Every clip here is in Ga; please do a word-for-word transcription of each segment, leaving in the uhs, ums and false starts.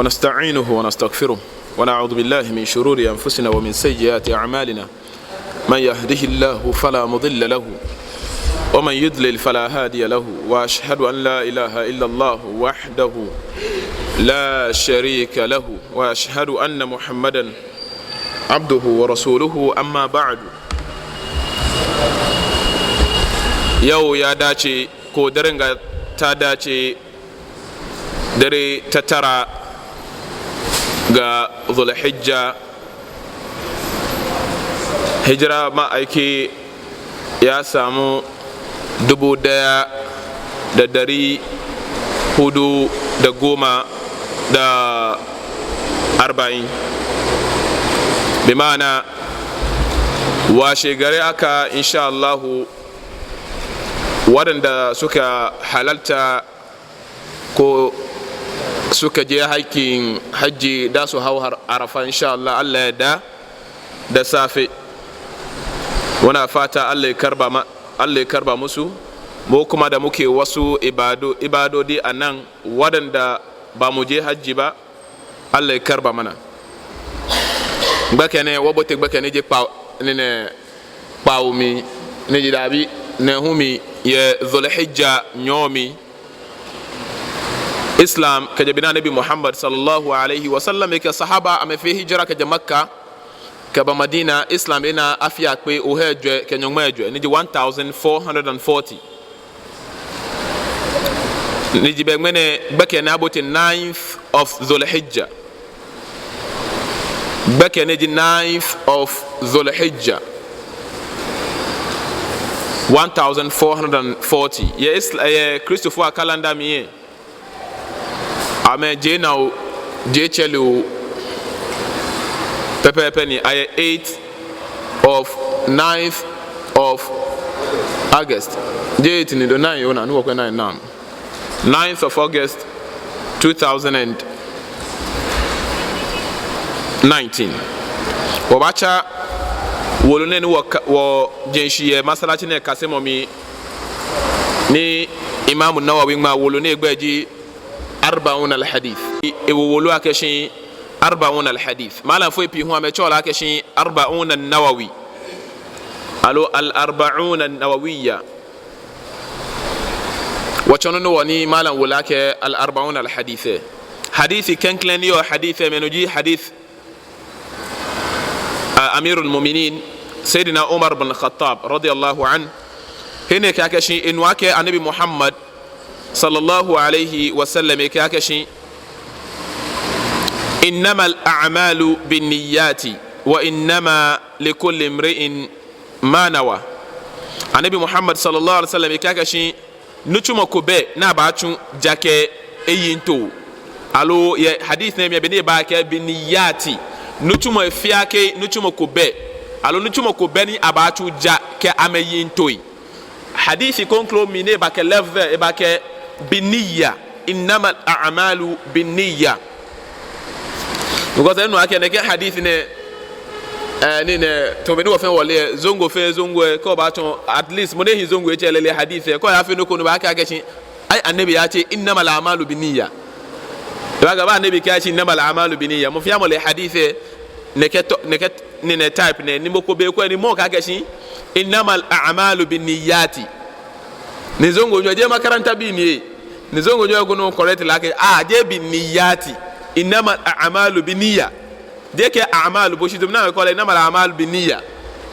ونستعينه ونستغفره، ونعوذ بالله من شرور أنفسنا ومن سيئات أعمالنا. من يهده الله فلا مضل له، ومن يضلل فلا هادي له، وأشهد أن لا إله إلا الله وحده لا شريك له، وأشهد أن محمدا عبده ورسوله، أما بعد. Yau ya dace, ko daren ga ta dace, dare ta tara ga Dhul-Hijja. Hijira ma'aiki ya samu dubu ɗaya da ɗari huɗu da goma da arba'in. Bi ma'ana, washe gari haka, insha Allahu, waɗanda suka halarta ko suka je aikin hajji da su hau har Arafa, insha Allah, Allah ya yarda, da safe. Muna fata Allah ya karɓa ma-, Allah ya karɓa musu. Mu kuma da muke wasu ibado-, ibadodi a nan, waɗanda ba mu je hajji ba, Allah ya karɓa mana. Gbɛkɛ nɛɛ, wɔbote gbɛkɛ ni ji kpawo, ni nɛ kpawo mli, ni ji dabi nɛɛhu mli yɛ Dhul-Hijja nyɔɔŋ mli. Islam, kɛjɛ be ni Annabi Muhammad sallallahu alaihi wasallam kɛ sahaba amɛfee hijra kɛjɛ Makka kɛba Madina, Islam ena afii akpe ohai ejwɛ kɛ nyɔŋmai ejwɛ, ni ji one thousand four hundred and forty. Ni ji bɛ ŋmɛnɛ gbɛkɛ ni abote ninth of Dhul-Hijja. Gbɛkɛ ni ji ninth of Dhul-Hijja, one thousand four hundred and forty. Yɛ Isla-, yɛ Kristofoi a calendar mli lɛ, amɛjie naa, jie tsɛre pɛpɛɛpɛ ni ayɛ eighth of, ninth of August. Jeee eight ni do, nine, ona, ni wɔkwɛ nine naa. Ninth of August two thousand and nineteen. Wɔbaatsa wolo nɛɛ ni wɔka-, wɔje shishi yɛ masalachi nɛɛ kasemɔ mli, ni Imam Nawawi ŋma wolo ni egbɛi ji Arba'un al-Hadith. Ewo wolo akɛshi Arba'un al-Hadith. Malamfoi pii hu amɛtsɛɔ lɛ akɛshi Arba'un an-Nawawi, aloo Al-Arba'un an-Nawawiyya. Wɔtsɔɔ nɔ ni wɔ ni malam wo lɛ akɛ Al-Arba'un al-Hadith lɛ. Hadith klɛŋklɛŋ ni yɔɔ hadith lɛ mli, no ji hadith, ah, Amirul Mu'minin, Sayyidina Umar bin Khattab, radiyallahu anhu. He ni ekɛɛ akɛshi, enu akɛ Annabi Muhammad, sallallahu alaihi wasallam, ekɛɛ akɛshi, "Innamal a'malu binniyati, wa innama likulli imri'in ma nawa." Annabi Muhammad, sallallahu alaihi wasallam, ekɛɛ akɛshi, nitsumɔ ko bɛ ni abaatsu ja kɛ eyiŋtoo. Aloo yɛ hadith nɛɛ mli, be ni ebaakɛɛ binniyati, nitsumɔ fiaa kɛ nitsumɔ ko bɛ, aloo nitsumɔ ko bɛ ni abaatsu ja kɛ amɛyiŋtoi. Hadith kroko mli ni ebaakɛɛ lafz, ebaakɛɛ binniyya, innamal a'malu binniyya. Because enu akɛ nɛkɛ hadith nɛɛ, eh, ni nɛɛ, tamɔ bɔ ni wɔ fɛɛ wɔle, zongo fɛɛ zongo, eh, kɛ obaatsɔ, at least, mɔ ni hi zongo etsɛ lɛ le hadith, eh, kɛ oyafee nɔ ko ni obaakɛɛ akɛshi, ai, Annabi ya ce, "Innamal a'malu binniyya." Ebaakɛɛ ba Annabi kɛɛ akɛshi, "Innamal a'malu binniyya." Mɔ fɛɛ mɔ le hadith, eh, nɛkɛ tɔ-, nɛkɛ ni nɛɛ type nɛɛ, ni mɔ ko bɛ ko ni mɔ kɛɛ akɛshi, "Innamal a'malu binniyati." Ni zongonyo jeee makaranta bii ni, ni zongonyo ko nɔ correct lɛ akɛ, ah, jeee binniyati, innamal a'malu binniyya. Jeee kɛ a'malu, bo shi tamɔ bɔ ni amɛkɛɔ lɛ, innamal a'malu binniyya.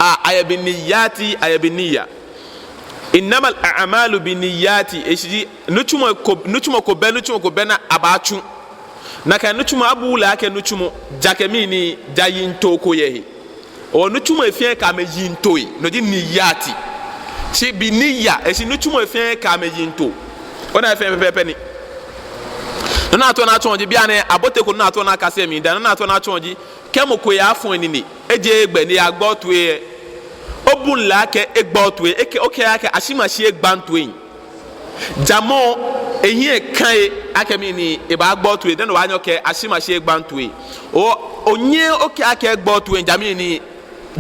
Ah, ayɛ binniyati, ayɛ binniyya. Innamal a'malu binniyati, eshishi ji, nitsumɔ ko, nitsumɔ ko bɛ, nitsumɔ ko bɛ ni abaatsu. Nakai nitsumɔ, abuuu lɛ akɛ nitsumɔ ja kɛ mɛni, ja yiŋtoo ko yɛ he. Hewɔ nitsumɔi fɛɛ kɛ amɛyiŋtoi, no ji niyati. Shi binniyya, eshishi nitsumɔi fɛɛ kɛ amɛyiŋtoo. Ona, efɛɛ pɛpɛɛpɛ ni. Nɔ ni ataoɔ ni atsɔɔ ji bianɛ, aboteko ni ataoɔ ni akase mli daa, nɔ ni ataoɔ ni atsɔɔ ji, kɛ mɔ ko yafɔ enine, eje egbɛ ni eyagba otoi lɛ, obuuu lɛ akɛ egba otoi, ekɛ, okɛɛ akɛ ashi mashi egba mitoi. Ja mɔ, ehiɛ ka lɛ akɛ mɛni, ebaagba otoi, dani obaanyɛ okɛɛ ashi mashi egba mitoi. O, onyɛɛɛ okɛɛ akɛ egba otoi, ja mɛni,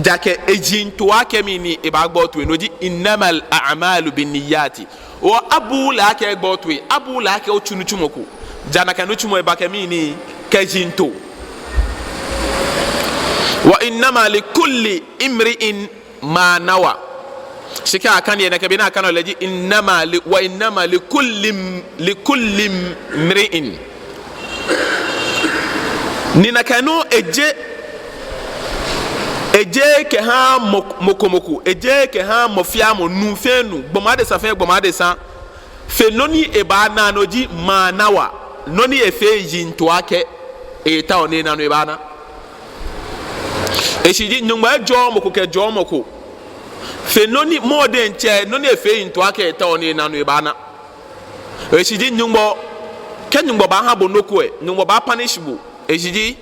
ja kɛ eyiŋtoo akɛ mɛni, ebaagba otoi. No ji innamal a'malu binniyati. O, abuuu lɛ akɛ egba otoi, abuuu lɛ akɛ otsu nitsumɔ ko, ja nakai nitsumɔ lɛ ba kɛ mɛni, kɛ yiŋtoo. Wa innama likulli imri'in ma nawa. Shi kɛ akane lɛ, nakai be ni akanɛɔ lɛ ji innama li, wa innama likulli, likulli imri'in. Ni nakai nɔŋŋ ejeee, ejeee kɛhaaa mɔ, mɔ ko mɔ ko, ejeee kɛhaaa mɔ fɛɛ mɔ, nuu fɛɛ nuu, gbɔmɔ adesa fɛɛ gbɔmɔ adesa. Fe nɔ ni ebaana, no ji ma nawa, nɔ ni efee yiŋtoo akɛ eetao ni ena, no ebaana. Eshishi ji Nyɔŋmɔ ejɔɔɔ mɔ ko kɛjɔɔ mɔ ko. Fe nɔ ni mɔ diɛŋtsɛ, nɔ ni efee yiŋtoo akɛ eetao ni ena, no ebaana. Eshishi ji Nyɔŋmɔ, kɛ Nyɔŋmɔ baaha bo nɔ ko lɛ, Nyɔŋmɔ baa-punish bo. Eshishi ji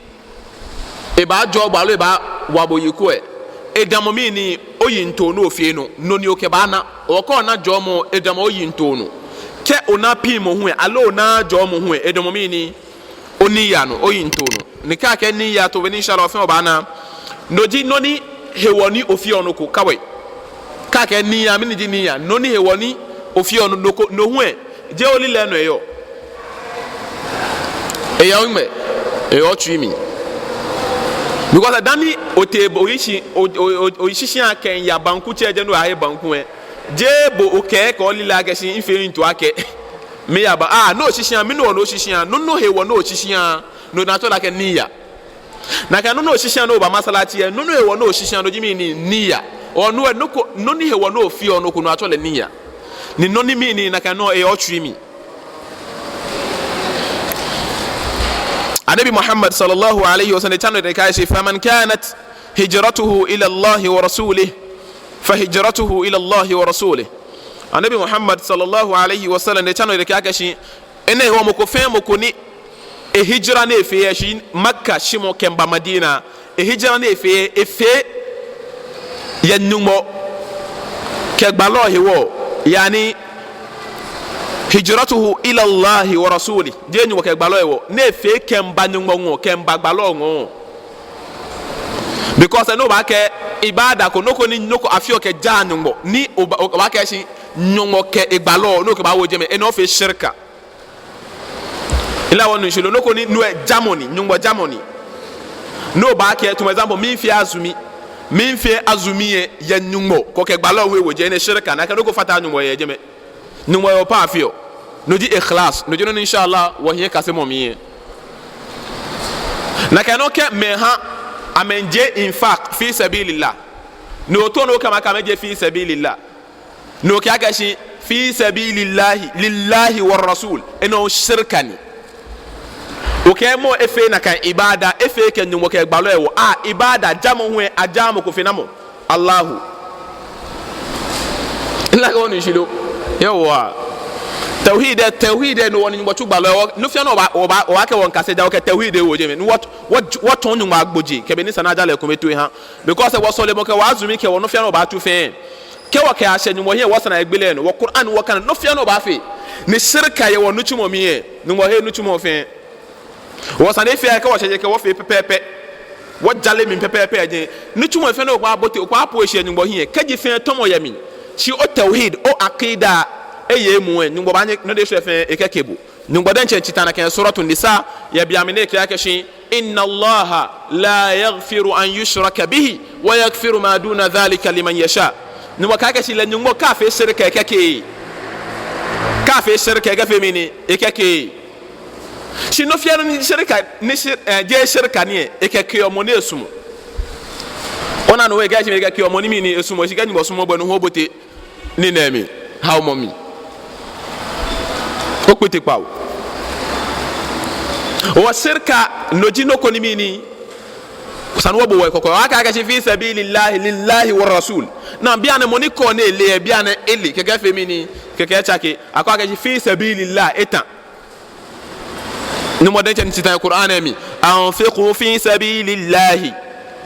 ebaajɔɔ bo aloo ebaawa bo yi ko lɛ, edamɔ mɛni? Oyiŋtoo ni ofee nɔ, no ni okɛbaana. Okɛ ona jɔɔmɔ, edamɔ oyiŋtoo nɔ. Kɛ ona piŋmɔ hu lɛ, aloo ona jɔɔmɔ hu lɛ, edamɔ mɛni? Oniya nɔ, oyiŋtoo nɔ. Ni kɛ akɛɛ niya to be ni inshallah fɛɛ obaana. No ji nɔ ni hewɔ ni ofeɔ nɔ ko kawai. Kɛ akɛɛ niya, mɛni ji niya? Nɔ ni hewɔ ni ofeɔ nɔ, no ko, no hu lɛ, jeee olilɛi nɔ eyɔɔ. Eyɔɔ ŋmɛnɛ, eyɔɔ otsui mli. Because dani otee bo oyishi, o, o, o, oyishi shia kɛya banku tsɛ, jeee no oyahe banku lɛ. Jeee bo okɛɛ kɛ olilɛi akɛ shi mifee yiŋtoo akɛ miya ba, ah, no oshi shia, mɛni hewɔ no oshi shia, no, no hewɔ no oshi shia, no ni atsɛɔ lɛ akɛ niya. Nakai nɔŋŋ nɔ ni oshi shia ni oba masalaci lɛ, nɔ ni hewɔ ni oshi shia, no ji mɛni? Niya. Ɔɔ, no lɛ, nɔ ko, nɔ ni hewɔ ni ofeɔ nɔ ko, no atsɛɔ lɛ niya. Ni nɔ ni mɛni? Nakai nɔŋŋ eyɔɔ otsui mli. Anabi Muhammad sallallahu alaihi wasallam, etsa nɔ ni ekɛɛ akɛ shi, "Faman kanat hijratuhu ila Allahi wa rasulih, fa hijratuhu ila Allahi wa rasulih." Anabi Muhammad sallallahu alaihi wasallam, etsa nɔ ni ekɛɛ akɛ shi, enɛ hewɔ mɔ ko fɛɛ mɔ ko ni ehijra ni efee, eshi Makka shimɔ kɛmiiba Madina, ehijra ni efee, efee yɛ Nyɔŋmɔ kɛ gbalɔ hewɔ, yani hijratuhu ila Allahi wa rasuli, jeee Nyɔŋmɔ kɛ gbalɔ hewɔ, ni efee kɛmiiba Nyɔŋmɔ ŋɔɔ, kɛmiiba gbalɔ ŋɔɔ. Because ni obaakɛɛ ibada ko, nɔ ko ni, nɔ ko afeɔ kɛjaa Nyɔŋmɔ, ni oba-, obaakɛɛ shi Nyɔŋmɔ kɛ egbalɔ, ni okɛbaawo jɛmɛ, enɛ ofee shirka. Ila wɔnu shishi lo, nɔ ko ni no lɛ jamɔ ni, Nyɔŋmɔ jamɔ ni. Ni obaakɛɛ, tamɔ example, miifee azumi, miifee azumi lɛ yɛ Nyɔŋmɔ kɛ gbalɔ hu ewo jɛi, enɛ shirka ni, akɛ nɔ ko fataaa Nyɔŋmɔ yɛ jɛmɛ. Nyɔŋmɔ hewɔ pɛ afeɔ. No ji ikhlas, no ji nɔ ni inshallah wɔhiɛ kasemɔ mli lɛ. Nakai nɔŋŋ kɛ mɛi ha amɛjie infaq fi sabilillah. Ni otao ni okɛɛ amɛ akɛ amɛjie fi sabilillah. Ni okɛɛ akɛ shi fi sabilillahi, lillahi wa rasul. Enɛ shirka ni. Okɛɛ mɔ efee nakai ibada, efee kɛ Nyɔŋmɔ kɛ gbalɔ hewɔ. Ah, ibada jamɔ hu lɛ, ajaaa mɔ ko fe namɔ? Allahu. Ila wɔnu shishi lo. Yawwa. Tawhid, tawhid, no hewɔ ni Nyɔŋmɔ tsu gbalɔ hewɔ. Nɔ fɛɛ nɔ oba, oba, obaakɛɛ wɔmiikase ja, okɛ tawhid lɛ wo jɛmɛ. Ni wɔ, wɔ, wɔtsɔɔ Nyɔŋmɔ agbojee, kɛbɛ ni esa ni aja lɛ kome toi aha. Because wɔsɔlemɔ kɛ wɔ azumi kɛ wɔ nɔ fɛɛ nɔ obaatsu fɛɛ, kɛ wɔkɛyashɛ Nyɔŋmɔ hiɛ, wɔsaa ni egbele nɔ, wɔ Qur'an wɔkane, nɔ fɛɛ nɔ obaafee, ni shirka yɛ wɔnitsumɔ mli lɛ, Nyɔŋmɔ he nitsumɔ fɛɛ. Wɔsaa ni efee akɛ wɔshɛ jɛi kɛ wɔfee pɛpɛɛpɛ. Wɔjale mli pɛpɛɛpɛ yɛ jɛi. Nitsumɔ fɛɛ ni okɛbaabote, okɛbaapo eshi yɛ Nyɔŋmɔ hiɛ, kɛji fɛɛ tɔmɔ yɛ mli, shi o tawhid, o aqida, eye emuu lɛ, Nyɔŋmɔ baanyɛ nɔ ni eshwɛ fɛɛ ekɛke bo. Nyɔŋmɔ diɛŋtsɛ tsi ta nakai yɛ Suratu Nisa, yɛ bei amli ni ekɛɛ akɛ shi, "Inna Allaha la yaghfiru an yushraka bihi wa yaghfiru ma duna dhalika liman yasha." Nyɔŋmɔ kɛɛ akɛ shi lɛ Nyɔŋmɔ, kɛ afee shirka ekɛkeee. Kɛ afee shirka ekɛfee mɛni? Ekɛkeee. Shi nɔ fɛɛ nɔ ni shirka, ni shir-, eh, jeee shirka ni lɛ, ekɛkeɔ mɔ ni esumɔɔ. Ona nɔ ni ekɛɛ shi ekɛkeɔ mɔ ni mɛni? Esumɔɔ. Shi kɛ Nyɔŋmɔ sumɔɔɔ bo lɛ, no hu obote nii nɛɛ mli, haomɔ mli. Okpiti kpawo. Wɔ shirka, no ji nɔ ko ni mɛni? Esa ni wɔbɔ wɔhe kɔkɔ. Wɔkɛɛ akɛ shi fi sabilillahi, lillahi wa rasul. Ni bianɛ mɔ ni kɛɔ ni ele, bianɛ ele. Kɛkɛ efee mɛni? Kɛkɛ etsake. Akɛɔ akɛ shi fi sabilillah, eta. Nyɔŋmɔ diɛŋtsɛ ni tsi ta yɛ Qur'an lɛ mli, "Anfiqu fi sabilillahi."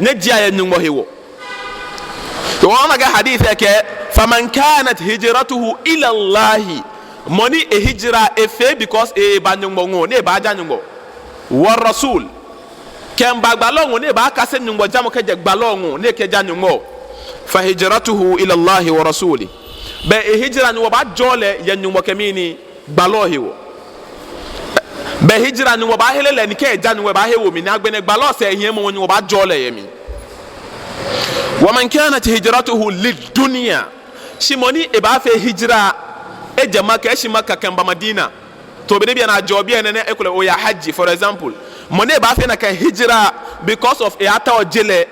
Nyɛjiea yɛ Nyɔŋmɔ hewɔ. Ona akɛ hadith lɛ kɛɛ, "Faman kanat hijratuhu ila Allahi." Mɔ ni ehijra efee because eba Nyɔŋmɔ ŋɔɔ, ni ebaaja Nyɔŋmɔ. "Wa rasul." Kɛmiiba gbalɔ ŋɔɔ, ni ebaakase Nyɔŋmɔ jamɔ kɛjɛ gbalɔ ŋɔɔ, ni ekɛja Nyɔŋmɔ. "Fa hijratuhu ila Allahi wa rasuli." Belɛ ehijra Nyɔŋmɔ baajɔɔ lɛ yɛ Nyɔŋmɔ kɛ mɛni? Gbalɔ hewɔ. Bɛ hijra Nyɔŋmɔ baahere lɛ ni kɛ eja Nyɔŋmɔ baahe wo mli ni agbɛnɛ gbalɔ sɛɛ hiɛmɔ Nyɔŋmɔ baajɔɔ lɛ yɛ mli. ومن كانت هجرته لدنيا. Shi mɔ ni ebaafee hijra, eje Makka, eshi Makka kɛmiiba Madina. Tamɔ bɔ ni bianɛ ajɛɔ biɛ nɛɛ, ekolɛ oyaa Hajj, for example. Mɔ ni ebaafee nakai hijra because of eyaatao je lɛ,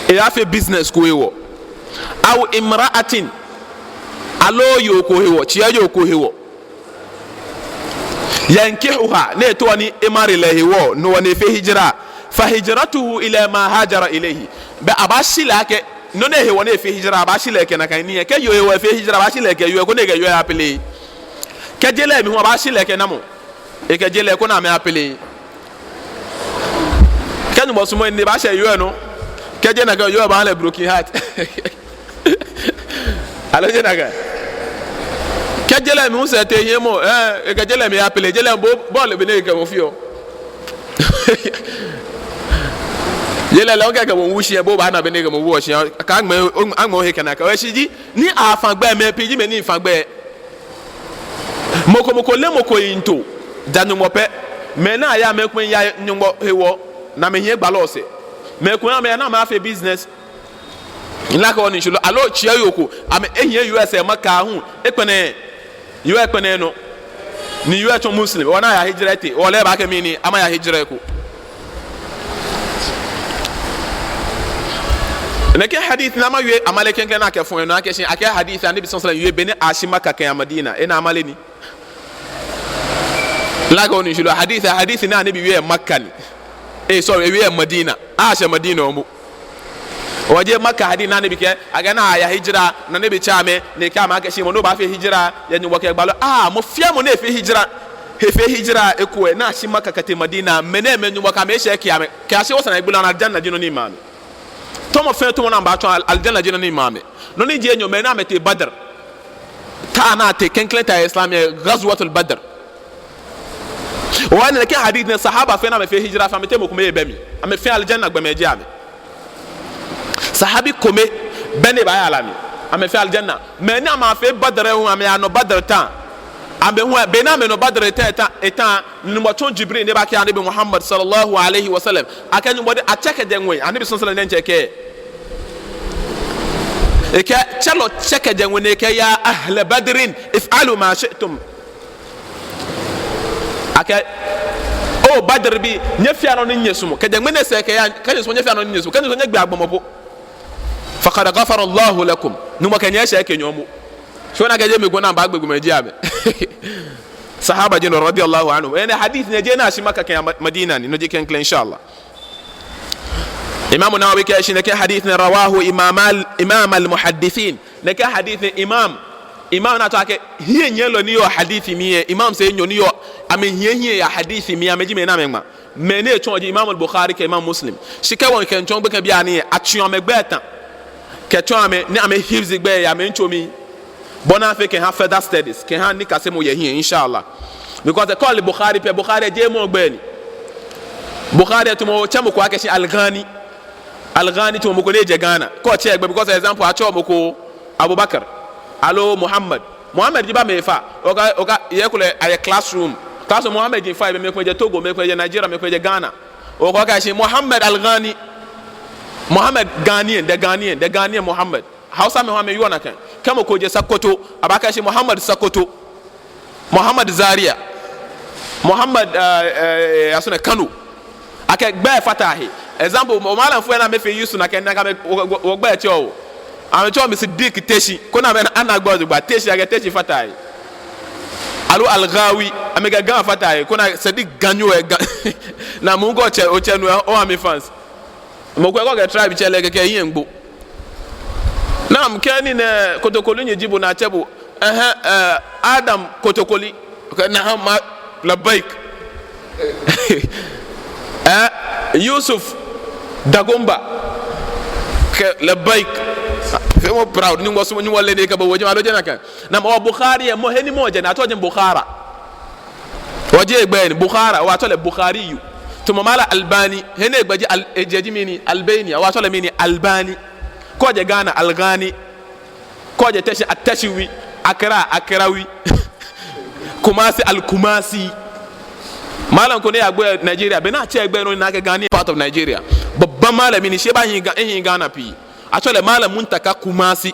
eyaafee business ko hewɔ. أو امرأة. Aloo yoo ko hewɔ, tsiɛ yoo ko hewɔ. ينكحها, ni etaoɔ ni emarry lɛ hewɔ, no hewɔ ni efee hijra. فهجرته إلى ما هاجر إليه. Bɛ abaashi lɛ akɛ, nɔ ni hewɔ ni efee hijra, abaashi lɛ kɛ nakai nii lɛ. Kɛ yoo hewɔ efee hijra, abaashi lɛ kɛ yoo lɛ koni ekɛ yoo lɛ apele. Kɛ je lɛ mli hu abaashi lɛ kɛ namɔ? Ekɛ je lɛ koni amɛapele. Kɛ Nyɔŋmɔ sumɔ ni ebaashɛ yoo lɛ nɔ. Kɛ jeee nakai, yoo lɛ baaha lɛ broken heart. Aloo jeee nakai? Kɛ je lɛ mli hu sɛɛ tee hiɛmɔ, eh, ekɛ je lɛ mli apele, je lɛ bo, bo lɛ bɔ ni ekɛ bo feɔ. Je lɛ lɛ okɛɛ ekɛ bo wu shi, bo obaana bɔ ni ekɛ bo wuɔ shi. Akɛ aŋmɛ, aŋmɛ ohe kɛ nakai. Hewɔ eshishi ji, ni afã gbɛ, mɛi pii ji mɛi ni fã gbɛ. Mɔ ko mɔ ko leee mɔ ko yiŋtoo, ja Nyɔŋmɔ pɛ. Mɛi ni yaa, mɛi komɛi yaa Nyɔŋmɔ hewɔ, ni amɛhiɛ gbalɔ sɛɛ. Mɛi komɛi amɛyaa ni amɛyafee business. Ni akɛ wɔ ni shishi lo, aloo tsiɛ yoo ko, amɛ ehiɛ U S A, Makka hu, ekpɛlɛɛɛ, yoo lɛ kpɛlɛɛɛ nɔ. Ni yoo lɛ tsɔ Muslim, hewɔ ni aya hijra etee, hewɔ lɛ ebaakɛɛ mɛni, amɛya hijra eko. Nɛkɛ hadith ni mawie amale klɛŋklɛŋ ni akɛfɔ̃ enɔ akɛ shi, akɛ hadith Anabi sallallahu alaihi wasallam wie beni ashi Makka kɛya Madina, enɛ amale ni. Ni akɛ wɔ ni shishi lo, hadith, hadith ni Anabi wie Makka ni. Eh, sorry, ewie Madina. Ashɛ Madina momo. Hewɔ jeee Makka hadith ni Anabi kɛɛ, akɛ ni aya hijra, ni Anabi tsɛ amɛ, ni ekɛɛ amɛ akɛ shi mɔ ni baafee hijra yɛ Nyɔŋmɔ kɛ gbalɔ. Ah, mɔ fɛɛ mɔ ni efee hijra, efee hijra eko lɛ, ni ashi Makka kɛtee Madina, mɛi nɛɛ amɛ Nyɔŋmɔ kɛ amɛ eshɛ kɛ amɛ, kɛyashi wɔsɛɛ naagbee lɛ, aljanna ji nɔ ni maa amɛ. Tɔmɔ fɛɛ tɔmɔ ni amɛbaatsu, al-, aljanna ji nɔ ni maa amɛ. Nɔ ni ji enyɔ, mɛi ni amɛtee Badr. Ta ni atee klɛŋklɛŋ ta Islam lɛ, Ghazwatul Badr. Hewɔ nɛkɛ hadith nɛɛ, sahaba fɛɛ ni amɛfee hijra fɛɛ, amɛteŋ mɔ kome ebɛ mli. Amɛfɛɛ aljanna gbɔmɛi ji amɛ. Sahabi kome bɛ ni baaya la mli. Amɛfɛɛ aljanna. Mɛi ni amɛfee Badr hu, amɛyanɔ Badr ta. Amɛ hu, beni amɛnɔ Badr ta, ta, ta, Nyɔŋmɔ tsɔ Jibril ni ebakɛɛ Anabi Muhammad sallallahu alaihi wasallam akɛ Nyɔŋmɔ diɛŋtsɛ kɛjɛ ŋwɛi, Anabi sallallahu alaihi wasallam diɛŋtsɛ kɛɛ. Ekɛɛ, tsɛ lɛ tsɛ kɛjɛ ŋwɛi ni ekɛɛ, "Ya ahla Badrin, if'alu ma shi'tum." Akɛ, "O Badr bii, nyɛfea nɔ ni nyɛsumɔɔ. Kɛjɛ ŋmɛnɛ sɛɛ kɛya, kɛ nyɛsumɔɔ, nyɛfea nɔ ni nyɛsumɔɔ. Kɛ nyɛsumɔɔ, nyɛgbea gbɔmɔ po. Faqad ghafara Allahu lakum. Nyɔŋmɔ kɛ nyɛ eshɛ kɛ Nyɔŋmɔ." So na kɛjɛ mli gbɔ ni amɛbagbe gbɔmɛi ji amɛ. Sahaba ji nɔ radiyallahu anhu. Enɛ hadith nɛɛ jeee ni ashi Makka kɛya Ma-, Madina ni, no ji klɛŋklɛŋ, inshallah. Imam Nawawi kɛɛ shi nɛkɛ hadith nɛɛ rawahu imam al-, imam al-muhaddithin. Nɛkɛ hadith nɛɛ imam, imam ni atsɔɔ akɛ hiɛnyiɛlɔ ni yɔɔ hadith mli lɛ, imam sɛɛ enyɔ ni yɔɔ, amɛhiɛhiɛ yɛ hadith mli, amɛji mɛi ni amɛŋma. Mɛi ni etsɔɔ ji Imam al-Bukhari kɛ Imam Muslim. Shi kɛ wɔkɛtsɔɔ gbekɛbii anii lɛ, atsɔɔ amɛgbɛi etã. Kɛtsɔɔ amɛ, ni amɛ hifz gbɛi yɛ amɛyitso mli. Bɔ ni afee kɛha further studies, kɛha nikasemɔ yɛ hiɛ, inshallah. Because kɛ ole Bukhari pɛ, Bukhari jeee mɔ gbɛi ni. Bukhari tamɔ otsɛ mɔ ko akɛ shi Al-Ghani. Al-Ghani tamɔ mɔ ko ni jɛ Ghana. Kɛ otsɛ egbɛi, because example, atsɛɔ mɔ ko Abubakar. Aloo Muhammad. Muhammad ji ba mɛi fã. Okɛɛ, okɛɛ, yɛ kulɛ ayɛ classroom. Classroom Muhammad ji fã, ebɛ mɛi komɛi jɛ Togo, mɛi komɛi jɛ Nigeria, mɛi komɛi jɛ Ghana. Okɛɛ akɛ shi Muhammad Al-Ghani. Muhammad Ghanaian, the Ghanaian, the Ghanaian Muhammad. Hausamɛi hu amɛwieɔ nakai. Kɛ mɔ ko jɛ Sokoto, abaakɛɛ shi Muhammad Sokoto. Muhammad Zaria. Muhammad, eh, eh, eh, aso nɛ Kano. Akɛ gbɛi fata he. Example, mɔ malamfoi ni amɛfee use nakai, nakai amɛ, wɔ, wɔ, wɔgbɛi tsɛɔ. Amɛtsɛɔ mi Siddiq Teshi. Koni amɛna gbɛi jogbaŋŋ, Teshi, akɛ Teshi fata he. Aloo Al-Ghawi, amɛkɛɛ Ga fata he. Koni Siddiq Ganyo, eh, Ga. Ni mɔ ko tsɛ, otsɛ nu, eh, o ami fans. Mɔ ko kɛ tribe tsɛ lɛ kɛkɛ ehiɛ ŋgbo. Naam, kɛ ni nɛ Kotokoli nyi ji bo ni atsɛ bo. Ɛhɛɛ, eh, Adam Kotokoli. Okɛɛ, naam, ma, labbaik. Eh, Yusuf Dagomba. Okɛɛ, labbaik. Feel more proud. Nyɔŋmɔ sumɔ, Nyɔŋmɔ le ni ekɛ bo wo jɛmɛ, aloo jeee nakai. Naam, o Bukhari lɛ, mɔ he ni mɔ jɛ, ni atsɛɔ jɛi Bukhara. Hewɔ jeee egbɛi ni, Bukhara, hewɔ atsɛɔ lɛ Bukhariyu. Tamɔ Malam Albani, he ni egbɛi ji Al-, ejɛ ji mɛni, Albania, hewɔ atsɛɔ lɛ mɛni, Albani. Kɛ ojɛ Ghana, Al-Ghani. Kɛ ojɛ Teshi, At-Teshiwi. Accra, Accrawi. Kumasi, Al-Kumasi. Malam ko ni yagbe Nigeria, be ni atsɛ egbɛi nɔ ni ana akɛ Ga ni part of Nigeria. Babban malami ni, shi eba hiɛ Ga, ehiɛ Ghana pii. Atsɛɔ lɛ Malam Muntaka Kumasi.